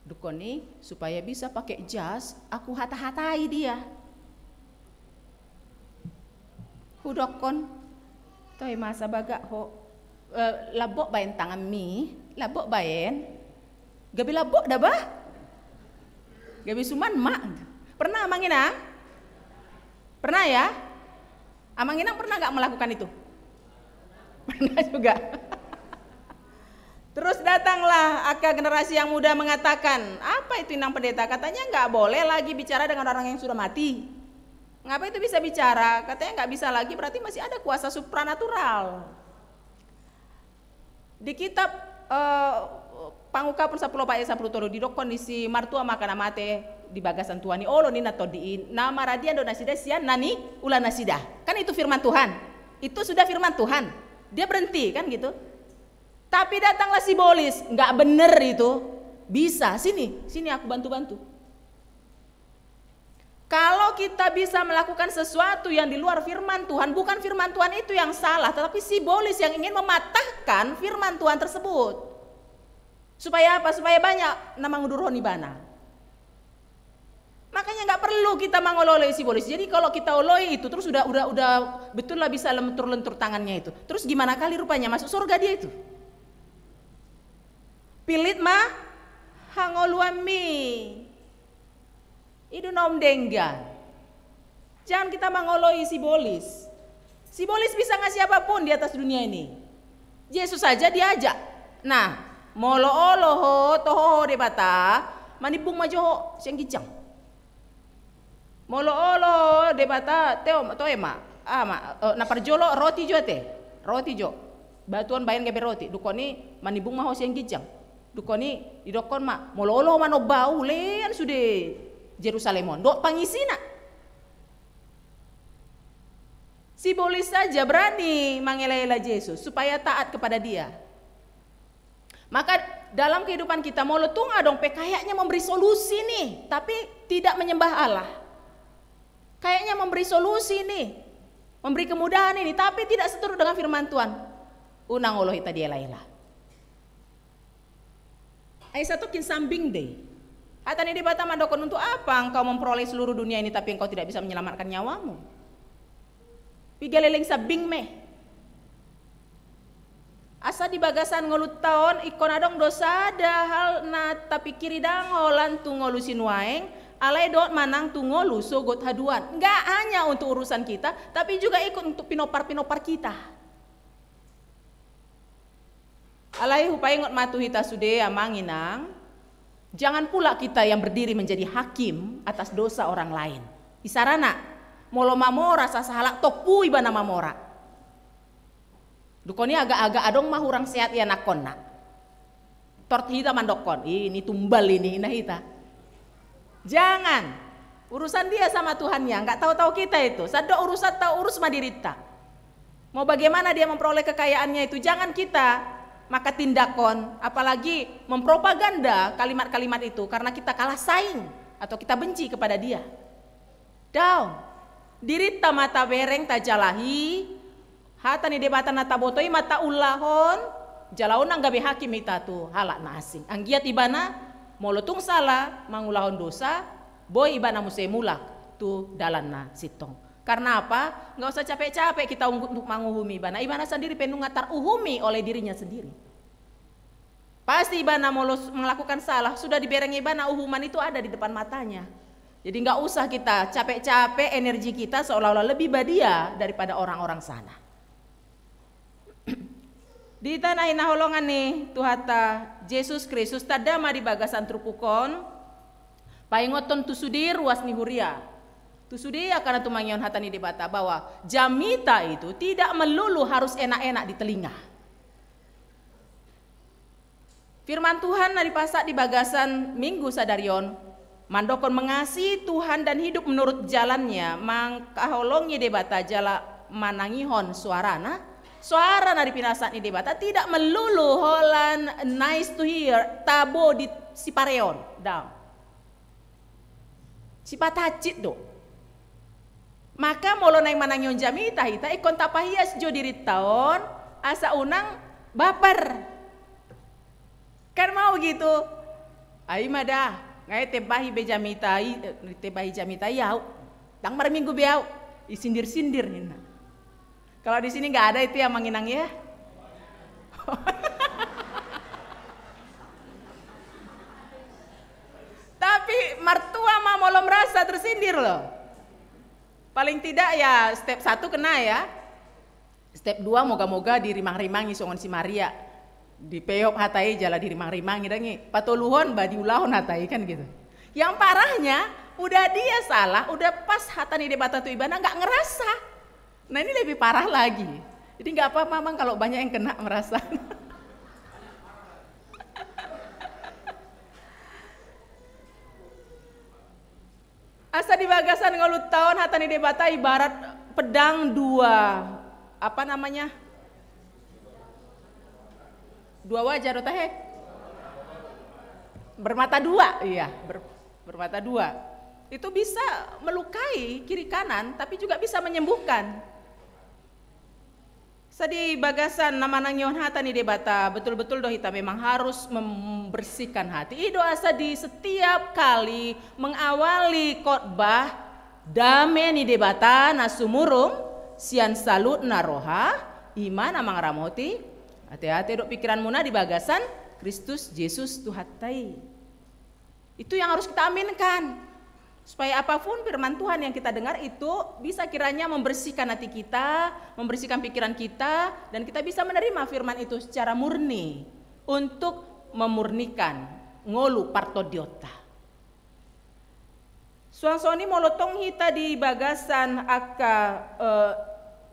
Dungkon i, "Supaya bisa pakai jas, aku hata-hatai dia." Hudokkon, "Toe masa bagak ho, eh, lambok baen tanganmi, lambok baen." Gabe lambok da bah. Gabe suman ma. Pernah amang inang? Pernah ya? Amang inang pernah nggak melakukan itu? Pernah juga. Terus datanglah angka generasi yang muda mengatakan, "Apa itu, Inang Pendeta? Katanya nggak boleh lagi bicara dengan orang yang sudah mati." "Ngapa itu bisa bicara?" "Katanya nggak bisa lagi, berarti masih ada kuasa supranatural." Di kitab, eh, Pangungkapon sampulu opat ayat sampulu tolu didokkon, "Disi martua ma angka na mate di bagasan tua ni olo," ninna tondi i, "na maradian do nasida sian na niula nasida." Kan itu firman Tuhan. Itu sudah firman Tuhan. Dia berhenti, kan gitu. Tapi datanglah sibolis, "Nggak bener itu. Bisa, sini, sini aku bantu-bantu." Kalau kita bisa melakukan sesuatu yang di luar firman Tuhan, bukan firman Tuhan itu yang salah, tetapi sibolis yang ingin mematahkan firman Tuhan tersebut. Supaya apa? Supaya banyak na mangudurhon ibana. Makanya nggak perlu kita mangoloi sibolis. Jadi kalau kita oloi itu terus udah udah udah betul lah bisa lentur-lentur tangannya itu. Terus gimana kali rupanya masuk surga dia itu? Pillit ma hangoluanmi. I do na umdenggan. Jangan kita mangoloi sibolis. Sibolis bisa ngasih apapun di atas dunia ini. Jesus saja diajak. Nah, molo olo ho, toho ho Debata, manimbung ma jo ho sian ginjang. Molo olo ho Debata, teo, toe ma. Ah, ma, eh, na parjolo roti jo ate. Roti jo. Batu on baen gabe roti. Dungkon i manimbung ma ho sian ginjang. Dungkon i didokkon ma, molo olo ho manomba au, lean sude Jerusalem on dohot pangisina. Sibolis saja berani mangela-ela Jesus supaya taat kepada Dia. Maka dalam kehidupan kita, molo tung adong pe kayaknya memberi solusi nih, tapi tidak menyembah Allah. Kayaknya memberi solusi nih, memberi kemudahan ini, tapi tidak seturut dengan firman Tuhan. Unang olo hita diela-ela. Ai satongkin sambing do i. Hata ni Debata mandokkon, "Untuk apa engkau memperoleh seluruh dunia ini tapi engkau tidak bisa menyelamatkan nyawamu?" Piga leleng sambing me. Asa di bagasan ngolunta on ingkon adong do sada hal na tapingkiri, ndang holan tu ngolu sinuaeng, alai dohot manang tu ngolu sogot haduan. Nggak hanya untuk urusan kita, tapi juga ikut untuk pinompar-pinompar kita. Alai hupaingot ma tu hita sude, amang inang, jangan pula kita yang berdiri menjadi hakim atas dosa orang lain. Isarana, molo mamora sasahalak, tompu ibana mamora. Dungkon i agak-agak adong ma hurang sehat ianakkonna. Tort hita mandokkon, "Ih, ini tumbal ini," ninna hita. Jangan. Urusan dia sama Tuhannya, nggak tahu-tahu kita itu. Sandok urusan, tahu urus ma dirinta. Mau bagaimana dia memperoleh kekayaannya itu, jangan kita maka tindakkon, apalagi mempropaganda kalimat-kalimat itu karena kita kalah saing atau kita benci kepada dia. Daong. Dirinta ma tabereng, tajalahi, hata ni Debata na taboto i ma taulahon, Jala unang gabe hakim hita tu halak na asing. Anggiat ibana, molo tung sala mangulahon dosa, boi ibana muse mulak tu dalan na sintong. Karna apa? Nggak usah capek-capek kita untuk manguhumi ibana. Ibana sandiri pe nunga taruhumi oleh dirinya sendiri. Pasti ibana molo melakukan salah, sudah dibereng ibana, uhuman itu ada di depan matanya. Jadi nggak usah kita capek-capek energi kita seolah-olah lebih badia daripada orang-orang sana. Di tanah hinaholongan ni Tuhanta Jesus Kristus, tanda ma di bagasan turpuk on, paingothon tu sude ruas ni huria. Tu sude angka na tumangihon hata ni Debata bahwa jamita itu tidak melulu harus enak-enak di telinga. Firman Tuhan na dipasahat di bagasan Minggu sadari on, mandokhon mengasihi Tuhan dan hidup menurut jalannya, mangkaholongi Debata jala manangihon suarana, suara na dipinasahat ni Debata tidak melulu holan nice to hear, tabo di sipareon, daong. Sipatacit do. Maka molo naeng manangihon jamita hita, ingkon tapahias jo dirinta on, asa unang baper. Kan mau gitu. Ai ma da, ngai tebahi be jamita i, eh, tebahi jamita i au. Ndang marminggu be au. Isindir-sindir ninna. Kalau di sini nggak ada itu yang menginang ya. Tapi mertua ma molo merasa tersindir loh. Paling tidak ya step satu kena ya. Step dua moga-moga dirimang-rimangi songon si Maria. Dipeop hata i jala dirimang-rimangi dang i. Patoluhon ba diulahon hata i kan gitu. Yang parahnya udah dia salah, udah pas hata ni Debata tu ibana nggak ngerasa. Nah, ini lebih parah lagi. Jadi nggak apa-apa, Mang, kalau banyak yang kena merasa. Asa di bagasan ngolunta on hata ni Debata ibarat pedang dua, apa namanya? Dua wajah do tahe? Bermata dua, iya, ber-, bermata dua. Itu bisa melukai kiri kanan, tapi juga bisa menyembuhkan. Asa di bagasan na manangihon hata ni Debata, betul-betul do hita memang harus membersihkan hati. I do asa di setiap kali mengawali khotbah, dame ni Debata na sumurung sian saluhutna roha, i ma na mangaramoti ateate dohot pikiranmuna di bagasan Kristus Jesus Tuhanta i. Itu yang harus kita aminkan. Supaya apapun firman Tuhan yang kita dengar itu bisa kiranya membersihkan hati kita, membersihkan pikiran kita, dan kita bisa menerima firman itu secara murni untuk memurnikan ngolu partondion ta. Suang songon i molo tong hita di bagasan angka, eh,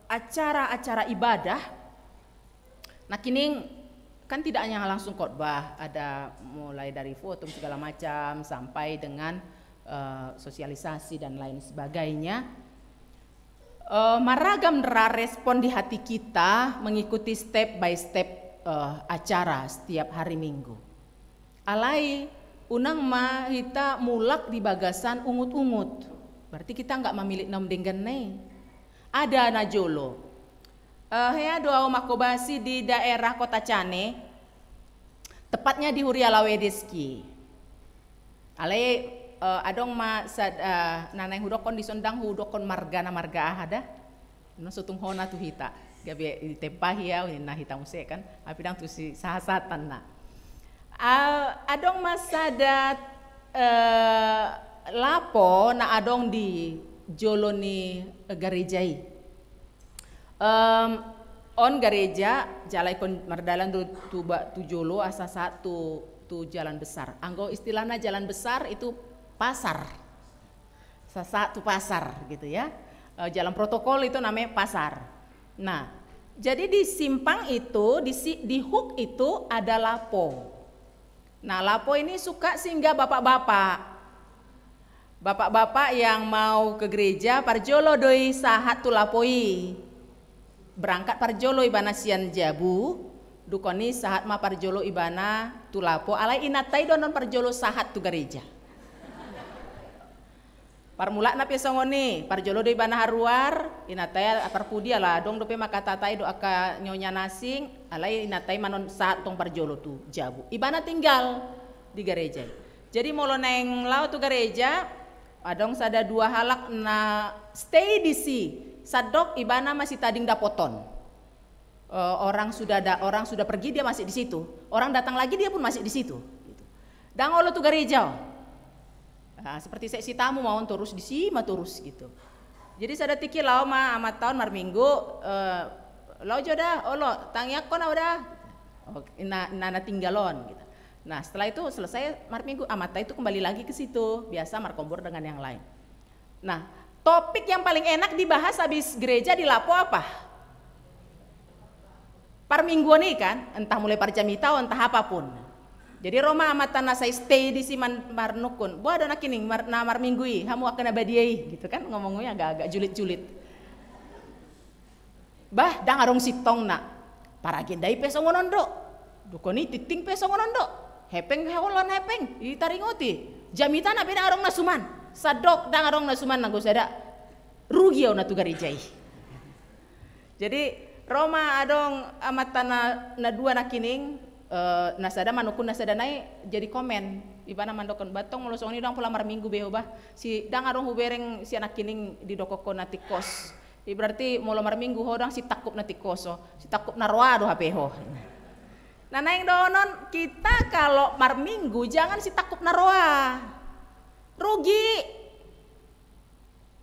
acara-acara ibadah, nangkining kan tidak hanya langsung khotbah, ada mulai dari foto segala macam sampai dengan, eh, sosialisasi dan lain sebagainya. Eh, maragam ra respon di hati kita mengikuti step by step, eh, acara setiap hari Minggu. Alai unang ma hita mulak di bagasan ungut-ungut. Berarti kita nggak mamilit naung denggan na i. Ada na jolo. Eh, hea do au mangkobasi di daerah Kota Cane, tepatnya di Huria Lawedeski. Alai, eh, adong ma sad-, eh, na naeng hudokkon dison, ndang hudokkon margana marga aha da. Na so tung hona tu hita. Gabe ditempahi au ninna hita muse kan. Api ndang tusi sahat-sahatan na. Ah, adong ma sada, eh, lapo na adong di jolo ni, eh, gareja i. Em, on gareja, jala ingkon mardalan do tu ba-, tu jolo asa sahat tu, tu jalan besar. Anggo istilahna jalan besar itu pasar. Sa-, sahat tu pasar gitu ya. Eh, jalan protokol itu namanya pasar. Nah, jadi di simpang itu, di si-, di hook itu ada lapo. Nah, lapo ini suka singgah bapak-bapak. Bapak-bapak yang mau ke gereja, parjolo do i sahat tu lapo i. Berangkat parjolo ibana sian jabu, dungkon i sahat ma parjolo ibana tu lapo, alai inanta i do annon parjolo sahat tu gareja. Parmulana pe songon i, parjolo do ibana haruar, inanta i parpudi ala adong dope mangkatai dohot angka nyonya na asing, alai inanta i manon sahat tong parjolo tu jabu. Ibana tinggal di gareja i. Jadi molo naeng laho tu gareja, adong sada dua halak na stay disi, sandok ibana masitading dapoton. Eh, orang sudah da-, orang sudah pergi, dia masih di situ. Orang datang lagi, dia pun masih di situ. Gitu. Ndang olo tu gareja on. Nah, seperti seksi tamu ma on, torus disi ma torus gitu. Jadi sada tingki laho ma amanta on marminggu, eh, laho jo da, olo, tangiangkon au da. Oh, na, na, na tinggal on gitu. Nah, setelah itu selesai marminggu, amanta itu kembali lagi ke situ, biasa markompor dengan yang lain. Nah, topik yang paling enak dibahas habis gereja di lapo apa? Parmingguon i kan, entah mulai parjamita, entah apapun. Jadi ro ma amanta na sai stay disi man-, marnungkun. Boha do nangkining mar-, na marminggu i, hamu angka na badia i, gitu kan, ngomongnya agak-agak julid-julid. Bah, ndang adong sintongna. Paragenda i pe songon on do. Dukon i tingting pe songon on do. Hepeng, holan hepeng, ditaringoti. Jamitana pe ndang adong na suman. Sandok ndang adong na suman, nanggo sada. Rugi au na tu gareja i. Jadi ro ma adong amanta na, na dua nangkining, eh, na sada manungkun na sada nai jadi komen. Ibana mandokkon, bah antong molo songon i ndang pola marminggu be ho bah. Si, ndang adong hubereng sian nangkining didokkon ho na tingkos. I berarti molo marminggu ho ndang sitangkup na tingkos ho, sitangkup na roa do hape ho. Na naeng dohonon, kita kalau marminggu jangan sitangkup na roa. Rugi.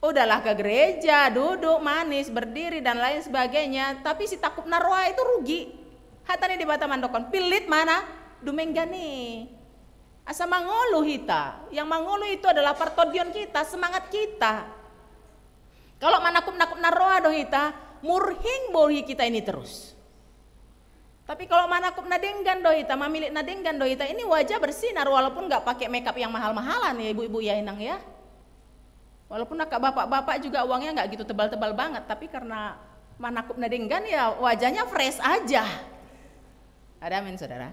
Udahlah ke gereja, duduk manis, berdiri dan lain sebagainya, tapi sitangkup na roa itu rugi. Hata ni Debata mandokkon, pillit ma na dumenggan i. Asa mangolu hita. Yang mangolu itu adalah partondion kita, semangat kita. Kalau manangkup-nangkup na roa do hita, murhing bohi kita ini terus. Tapi kalau manangkup na denggan do hita, mamillit na denggan do hita, ini wajah bersinar walaupun nggak pakai makeup yang mahal-mahalan ya ibu-ibu ya, Inang ya. Walaupun angka bapak-bapak juga uangnya nggak gitu tebal-tebal banget, tapi karena manangkup na denggan ya wajahnya fresh aja. Ada amin, saudara?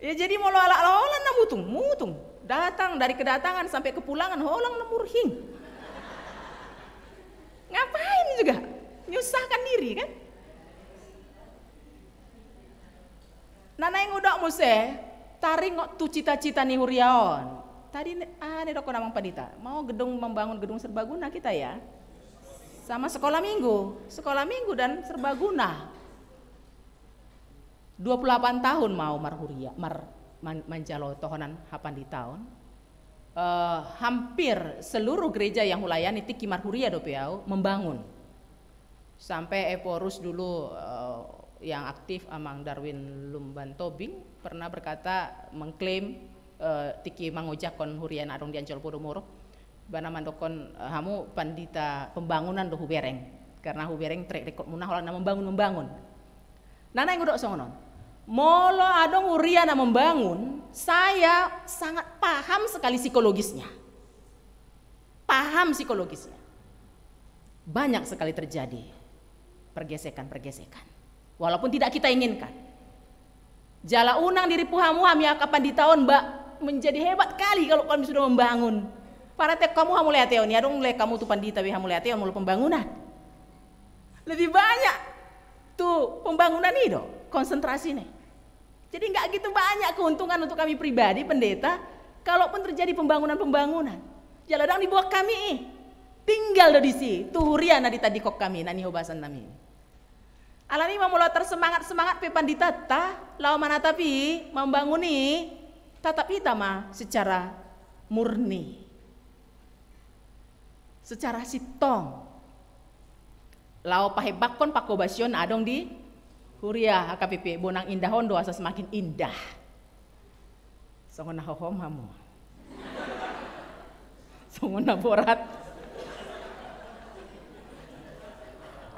Ya, jadi molo halak holan na mutung, mutung. Datang dari kedatangan sampai kepulangan, holan na murhing. Ngapain juga? Menyusahkan diri, kan? Na naeng hudok muse, taringot tu cita-cita ni huria on. Tadi ne-, ah, nidokkon amang pandita, mau gedung, membangun gedung serbaguna kita ya. Sama sekolah minggu, sekolah minggu dan serbaguna. Dua puluh delapan tahun mau marhuria, mar-, man-, manjalo tohonan hapanditaon. Eh, hampir seluruh gereja yang hulayani tingki marhuria dope au membangun. Sampai Ephorus dulu, eh, yang aktif amang Darwin Lumban Tobing pernah berkata, mengklaim, eh, tingki mangojakkon huria na adong di Ancol Podomoro. Ibana mandokkon, eh, hamu pandita pembangunan do hubereng. Karena hubereng track record muna holan na membangun-membangun. Na naeng hudok songon on. Molo adong huria na membangun, saya sangat paham sekali psikologisnya. Paham psikologisnya. Banyak sekali terjadi pergesekan-pergesekan. Walaupun tidak kita inginkan. Jala unang diripu hamu, hami angka pandita on, ba, menjadi hebat kali kalau kami sudah membangun. Paretek hamu, hamu mauliate on, i adong mauliate hamu tu pandita be, hamu mauliate on molo pembangunan. Lebih banyak tu pembangunan i do konsentrasina. Jadi nggak gitu banyak keuntungan untuk kami pribadi, pendeta, kalaupun terjadi pembangunan-pembangunan. Jala ndang diboan hami i. Tinggal do disi tu huria na ditandingkon hami, na nihobasan nami. Alani i ma molo tersemangat-semangat pe panditanta laho manatap i, membangun i, tatap hita ma secara murni, secara sintong. Laho pahembangkon pangkobasion na adong di huria H K P P, bonang indah on do asa semakin indah. Songon na hohom hamu. Songon na borat.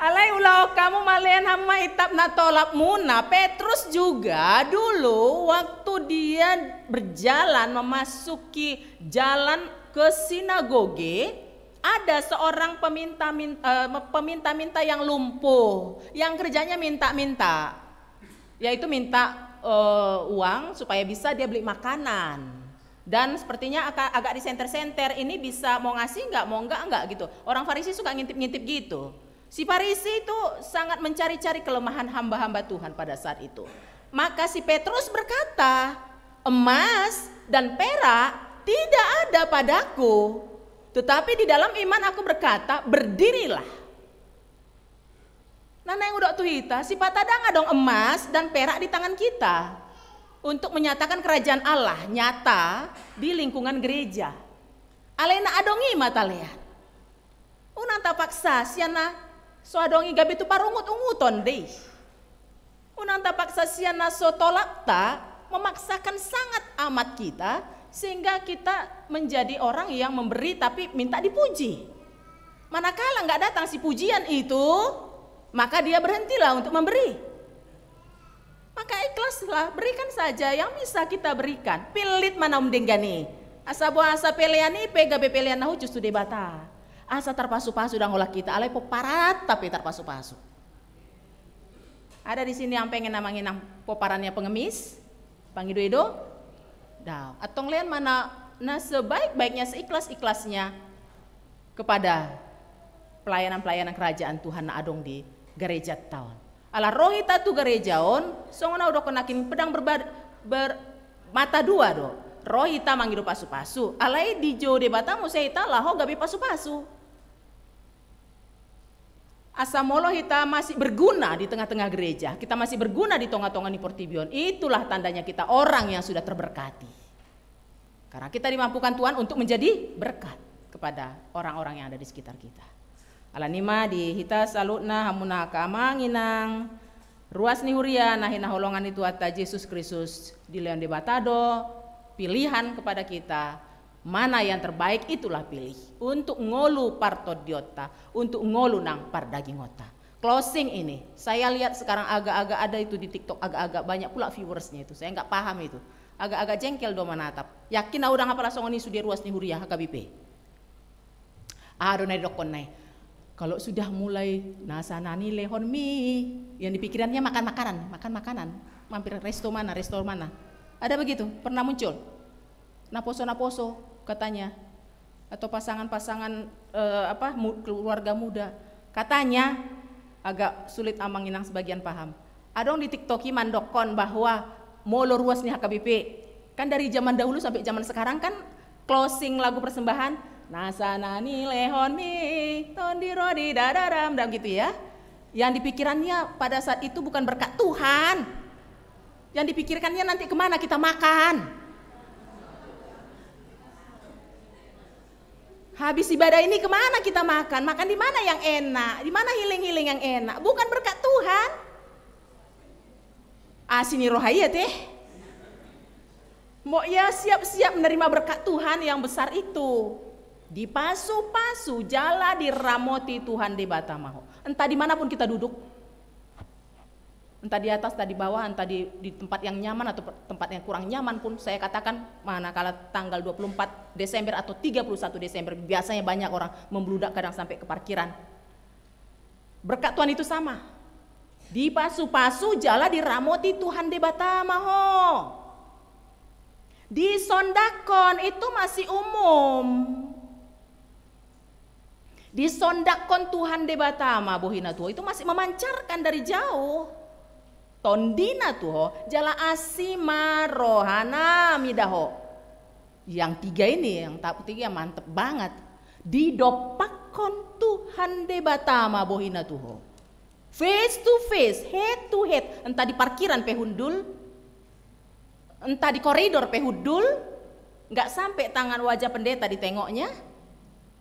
Alai ulahon hamu ma lehen hamu ma itap na tolap muna. Petrus juga dulu waktu dia berjalan memasuki jalan ke sinagoge, ada seorang peminta-min-, eh, peminta-minta yang lumpuh, yang kerjanya minta-minta, yaitu minta eh, uang supaya bisa dia beli makanan. Dan sepertinya aka-, agak disenter-senter, ini bisa mau ngasih nggak, mau nggak, nggak gitu. Orang Farisi suka ngintip-ngintip gitu. Si Farisi itu sangat mencari-cari kelemahan hamba-hamba Tuhan pada saat itu. Maka si Petrus berkata, "Emas dan perak tidak ada padaku, tetapi di dalam iman aku berkata, berdirilah." Nah, naeng hudok tu hita, sipata ndang adong emas dan perak di tangan kita untuk menyatakan kerajaan Allah nyata di lingkungan gereja. Alai na adong i ma talean. Unang tapaksa sian na so adong i gabe tu parungut-unguton dei. Unang tapaksa sian na so tolapta memaksakan sangat amat kita, sehingga kita menjadi orang yang memberi tapi minta dipuji. Manakala nggak datang si pujian itu, maka dia berhentilah untuk memberi. Maka ikhlaslah, berikan saja yang bisa kita berikan. Pillit ma na umdenggan i. Asa boasa pelean i pe gabe pelean na hushus tu Debata. Asa tarpasu-pasu ndang holan hita, alai pomparan ta pe tarpasu-pasu. Ada di sini yang pengen namanya nang pomparannya pengemis, pangido-ido? Daong. Antong lean ma na, na sebaik-baiknya, seikhlas-ikhlasnya kepada pelayanan-pelayanan kerajaan Tuhan na adong di gareja ta on. Ala ro hita tu gareja on, songon na hudokkon nangkin, pedang berba-, ber-, mata dua do. Ro hita mangido pasu-pasu, alai dijou Debata muse hita laho gabe pasu-pasu. Asa molo hita masih berguna di tengah-tengah gereja, kita masih berguna di tonga-tonga ni portibi on, itulah tandanya kita orang yang sudah terberkati. Karena kita dimampukan Tuhan untuk menjadi berkat kepada orang-orang yang ada di sekitar kita. Alani i ma di hita saluhutna, hamu na angka amang inang, ruas ni huria na hinaholongan ni Tuhanta Jesus Kristus, dilehon Debata do pilihan kepada kita. Mana yang terbaik, itulah pilih untuk ngolu partondionta, untuk ngolu nang pardagingonta. Closing ini, saya lihat sekarang agak-agak ada itu di TikTok, agak-agak banyak pula viewersnya itu. Saya nggak paham itu. Agak-agak jengkel do manatap. Yakin au ndang apala songon i sude ruas ni huria H K B P. Aha do na didokkon na i? Kalau sudah mulai nasa na nilehonmi, yang di pikirannya makan makanan, makan makanan, mampir resto mana, resto mana. Ada begitu? Pernah muncul? Naposo-naposo katanya, atau pasangan-pasangan, eh, apa, mu-, keluarga muda. Katanya, agak sulit amang inang sebagian paham. Adong di TikTok i mandokkon bahwa molo ruas ni H K B P, kan dari zaman dahulu sampai zaman sekarang kan closing lagu persembahan, nasa na nilehonmi, tondi ro di dadaram, dan gitu ya. Yang di pikirannya pada saat itu bukan berkat Tuhan. Yang dipikirkannya nanti kemana kita makan. Habis ibadah ini kemana kita makan? Makan di mana yang enak? Di mana healing-healing yang enak? Bukan berkat Tuhan. Asi ni roha i ate. Mau ia siap-siap menerima berkat Tuhan yang besar itu. Dipasu-pasu jala diramoti Tuhan Debata ma ho. Entah dimanapun kita duduk. Entah di atas, entah di bawah, entah di, di tempat yang nyaman atau pe-, tempat yang kurang nyaman pun, saya katakan, manakala tanggal dua puluh empat Desember atau tiga puluh satu Desember, biasanya banyak orang membludak, kadang sampai ke parkiran. Berkat Tuhan itu sama. Dipasu-pasu jala diramoti Tuhan Debata ma ho. Disondakkon itu masih umum. Disondakkon Tuhan Debata ma bohina tu ho, itu masih memancarkan dari jauh. Tondina tu ho, jala asi ma rohana mida ho. Yang tiga ini, yang tahap ketiga mantep banget. Didompakkon Tuhan Debata ma bohina tu ho. Face to face, head to head, entah di parkiran pe hundul, entah di koridor pe hundul, nggak sampai tangan wajah pendeta ditengoknya,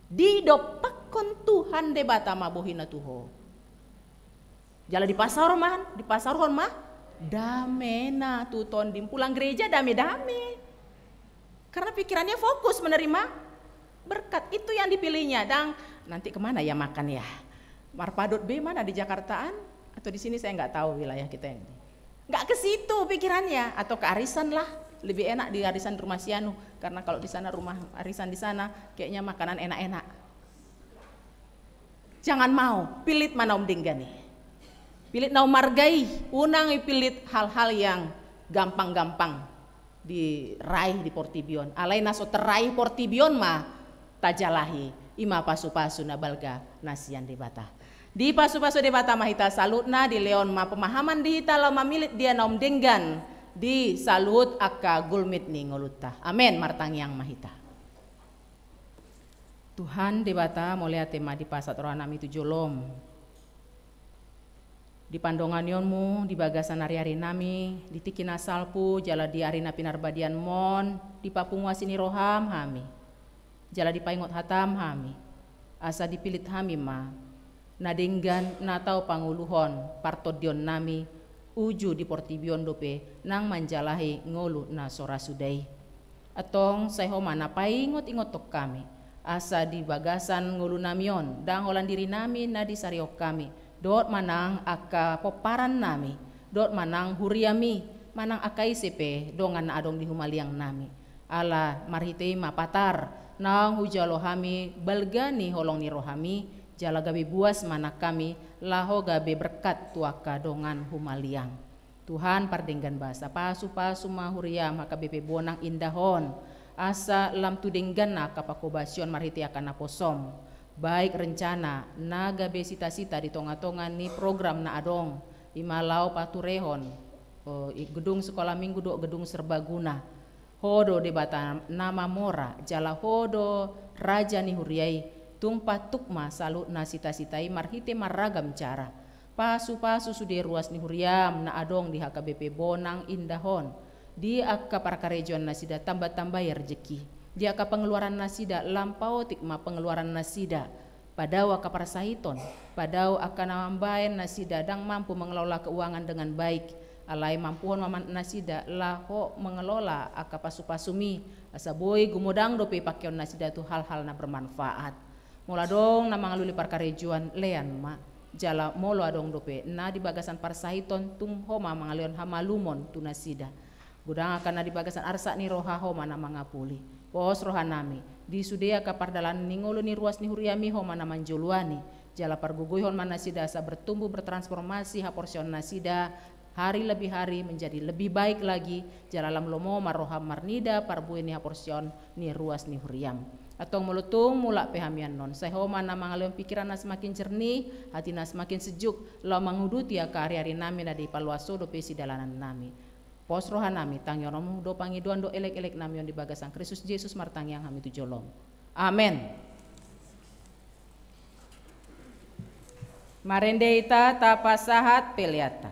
didompakkon Tuhan Debata ma bohina tu ho. Jala dipasaor ma, dipasaorhon ma damena tu tondim, pulang gereja dame-dame. Karena pikirannya fokus menerima berkat. Itu yang dipilihnya. Dang, nanti kemana ya makan ya? Marpadot be mana, di Jakartaan? Atau di sini, saya nggak tahu wilayah kita ini. Nggak ke situ pikirannya. Atau ke arisan lah. Lebih enak di arisan rumah si anu. Karena kalau di sana rumah arisan di sana, kayaknya makanan enak-enak. Jangan mau, pillit ma na umdenggan i. Pillit na umarga i, unang i pillit hal-hal yang gampang-gampang diraih di portibi on. Alai na so tarraih portibi on ma tajalahi, i ma pasu-pasu na balga na sian Debata. Dipasu-pasu Debata ma hita saluhutna, dilehon ma pemahaman di hita laho mamillit dia na umdenggan di saluhut angka gulmit ni ngolunta. Amen. Martangiang ma hita. Tuhan Debata, mauliate ma dipasahat rohanami tu jolom. Di pandonganionmu di bagasan ari-arinami, di tingki na salpu jala di ari na pinarbadianmon, dipapungu asi ni roham hami, jala dipaingot hatam hami, asa dipillit hami ma na denggan na tau pangoluhon partondionnami, uju di portibi on dope nang manjalahi ngolu na so ra suda i. Antong sai Ho ma na paingot-ingothon hami, asa di bagasan ngolunami on, ndang holan dirinami na disarihon hami, dohot manang angka pomparannami, dohot manang huriami, manang angka ise pe dongan na adong di humaliangnami. Ala marhite i ma patar naung hujalo hami balga ni holong ni rohami, jala gabe buas ma nang hami, laho gabe berkat tu angka dongan humaliang. Tuhan pardenggan basa, pasu-pasu ma huriam H K B P Bonang Indah on, asa lam tu dengganna angka panghobasion marhite angka naposom, baik rencana na gabe sita-sita di tonga-tonga ni program na adong, i ma laho paturehon, o, i, gedung sekolah minggu dohot gedung serbaguna. Ho do Debata na mamora, jala Ho do Raja ni huria i, tung patuk ma saluhutna sita-sita i marhite marragam cara. Pasu-pasu sude ruas ni huriam na adong di H K B P Bonang Indah on, di angka parkarejoannasida tamba-tambai rejeki, di angka pengeluarannasida lam paotik ma pengeluarannasida, padao angka parsahiton, padao angka na mambaen nasida ndang mampu mengelola keuangan dengan baik, alai mampuhon ma nasida laho mengelola angka pasu-pasumi, asa boi gumodang dope pangkeonnasida tu hal-hal na bermanfaat. Molo adong na mangalului parkarejoan, lean ma, jala molo adong dope na di bagasan parsahiton, tung Ho ma mangalehon hamalumon tu nasida. Godang angka na di bagasan arsak ni roha, Ho ma na mangapuli. Pos rohanami, di sude angka pardalanan ni ngolu ni ruas ni huriami, Ho ma na manjoloani, jala pargogoihon ma nasida asa bertumbuh bertransformasi haporseaonnasida, hari lebih hari menjadi lebih baik lagi, jala lam lomo ma roham marnida parbue ni haporseaon ni ruas ni huriam. Antong molo tung mulak pe hami annon, sai Ho ma na mangalehon pikiran na semakin jernih, hati na semakin sejuk, laho manguduti angka ari-arinami na dipaloas Ho dope sidalanannami. Pos rohanami, tangihononmu do pangidoan dohot elek-eleknami on di bagasan Kristus Jesus martangiang hami tu jolom. Amen. Marende hita tapasahat peleanta.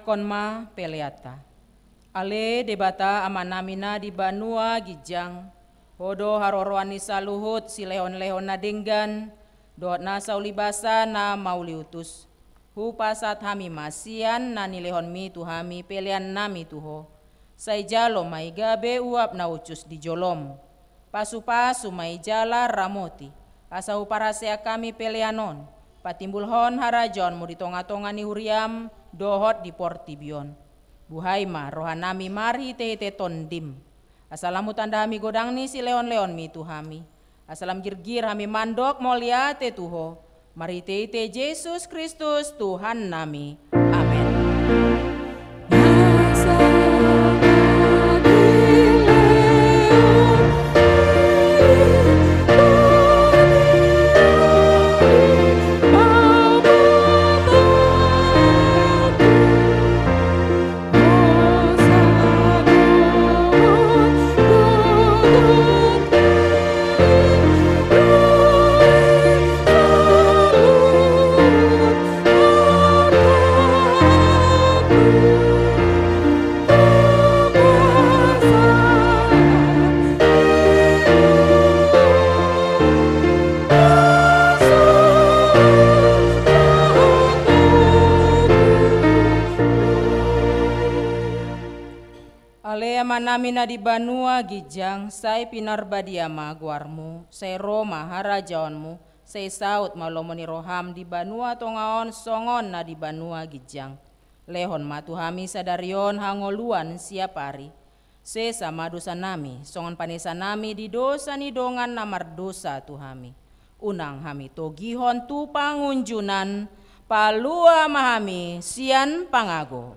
Kon ma peleanta. Ale Debata Amanami na di banua ginjang, Ho do haroroan ni saluhut silehonlehon na denggan dohot nasa ulibasa na mauliutus. Hupasahat hami ma sian na nilehonmi tu hami peleannami tu Ho. Sai jalo ma i gabe uap na ucus di jolom. Pasupasu ma i jala ramoti, asa huparhaseang hami pelean on patimbulhon harajaonmu di tongatonga ni huriam dohot di portibi on. Buhai ma rohanami marhitehite Tondim, asa lam hutanda hami godang ni silehonlehonmi tu hami, asa lam girgir hami mandok mauliate tu Ho, marhitehite Jesus Kristus Tuhannami. Amen. Ale Amanami na di banua ginjang, sai pinarbadia ma goarmu, sai ro ma harajaonmu, sai saut ma lomo ni roham di banua tonga on songon na di banua ginjang. Lehon ma tu hami sadari on hangoluan siapari. Sesa ma dosanami songon panesanami di dosa ni dongan na mardosa tu hami. Unang hami togihon tu pangunjunan, palua ma hami sian pangago.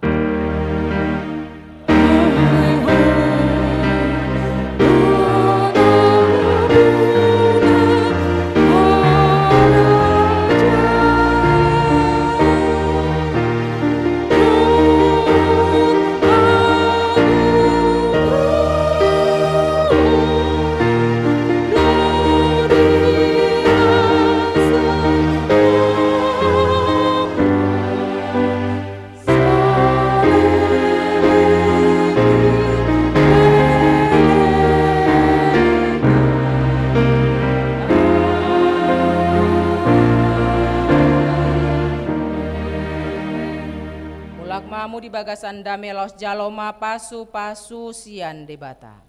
Mulak ma hamu di bagasan dame, laos jalo ma pasupasu sian Debata.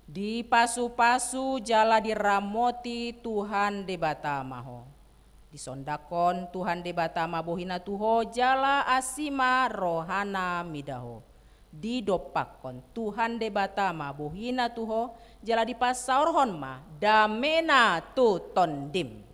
Dipasupasu jala diramoti Tuhan Debata ma ho. Disondangkon Tuhan Debata ma bohina tu ho jala asi ma rohana mida ho. Didompakkon Tuhan Debata ma bohina tu ho jala dipasaorhon ma damena tu tondim.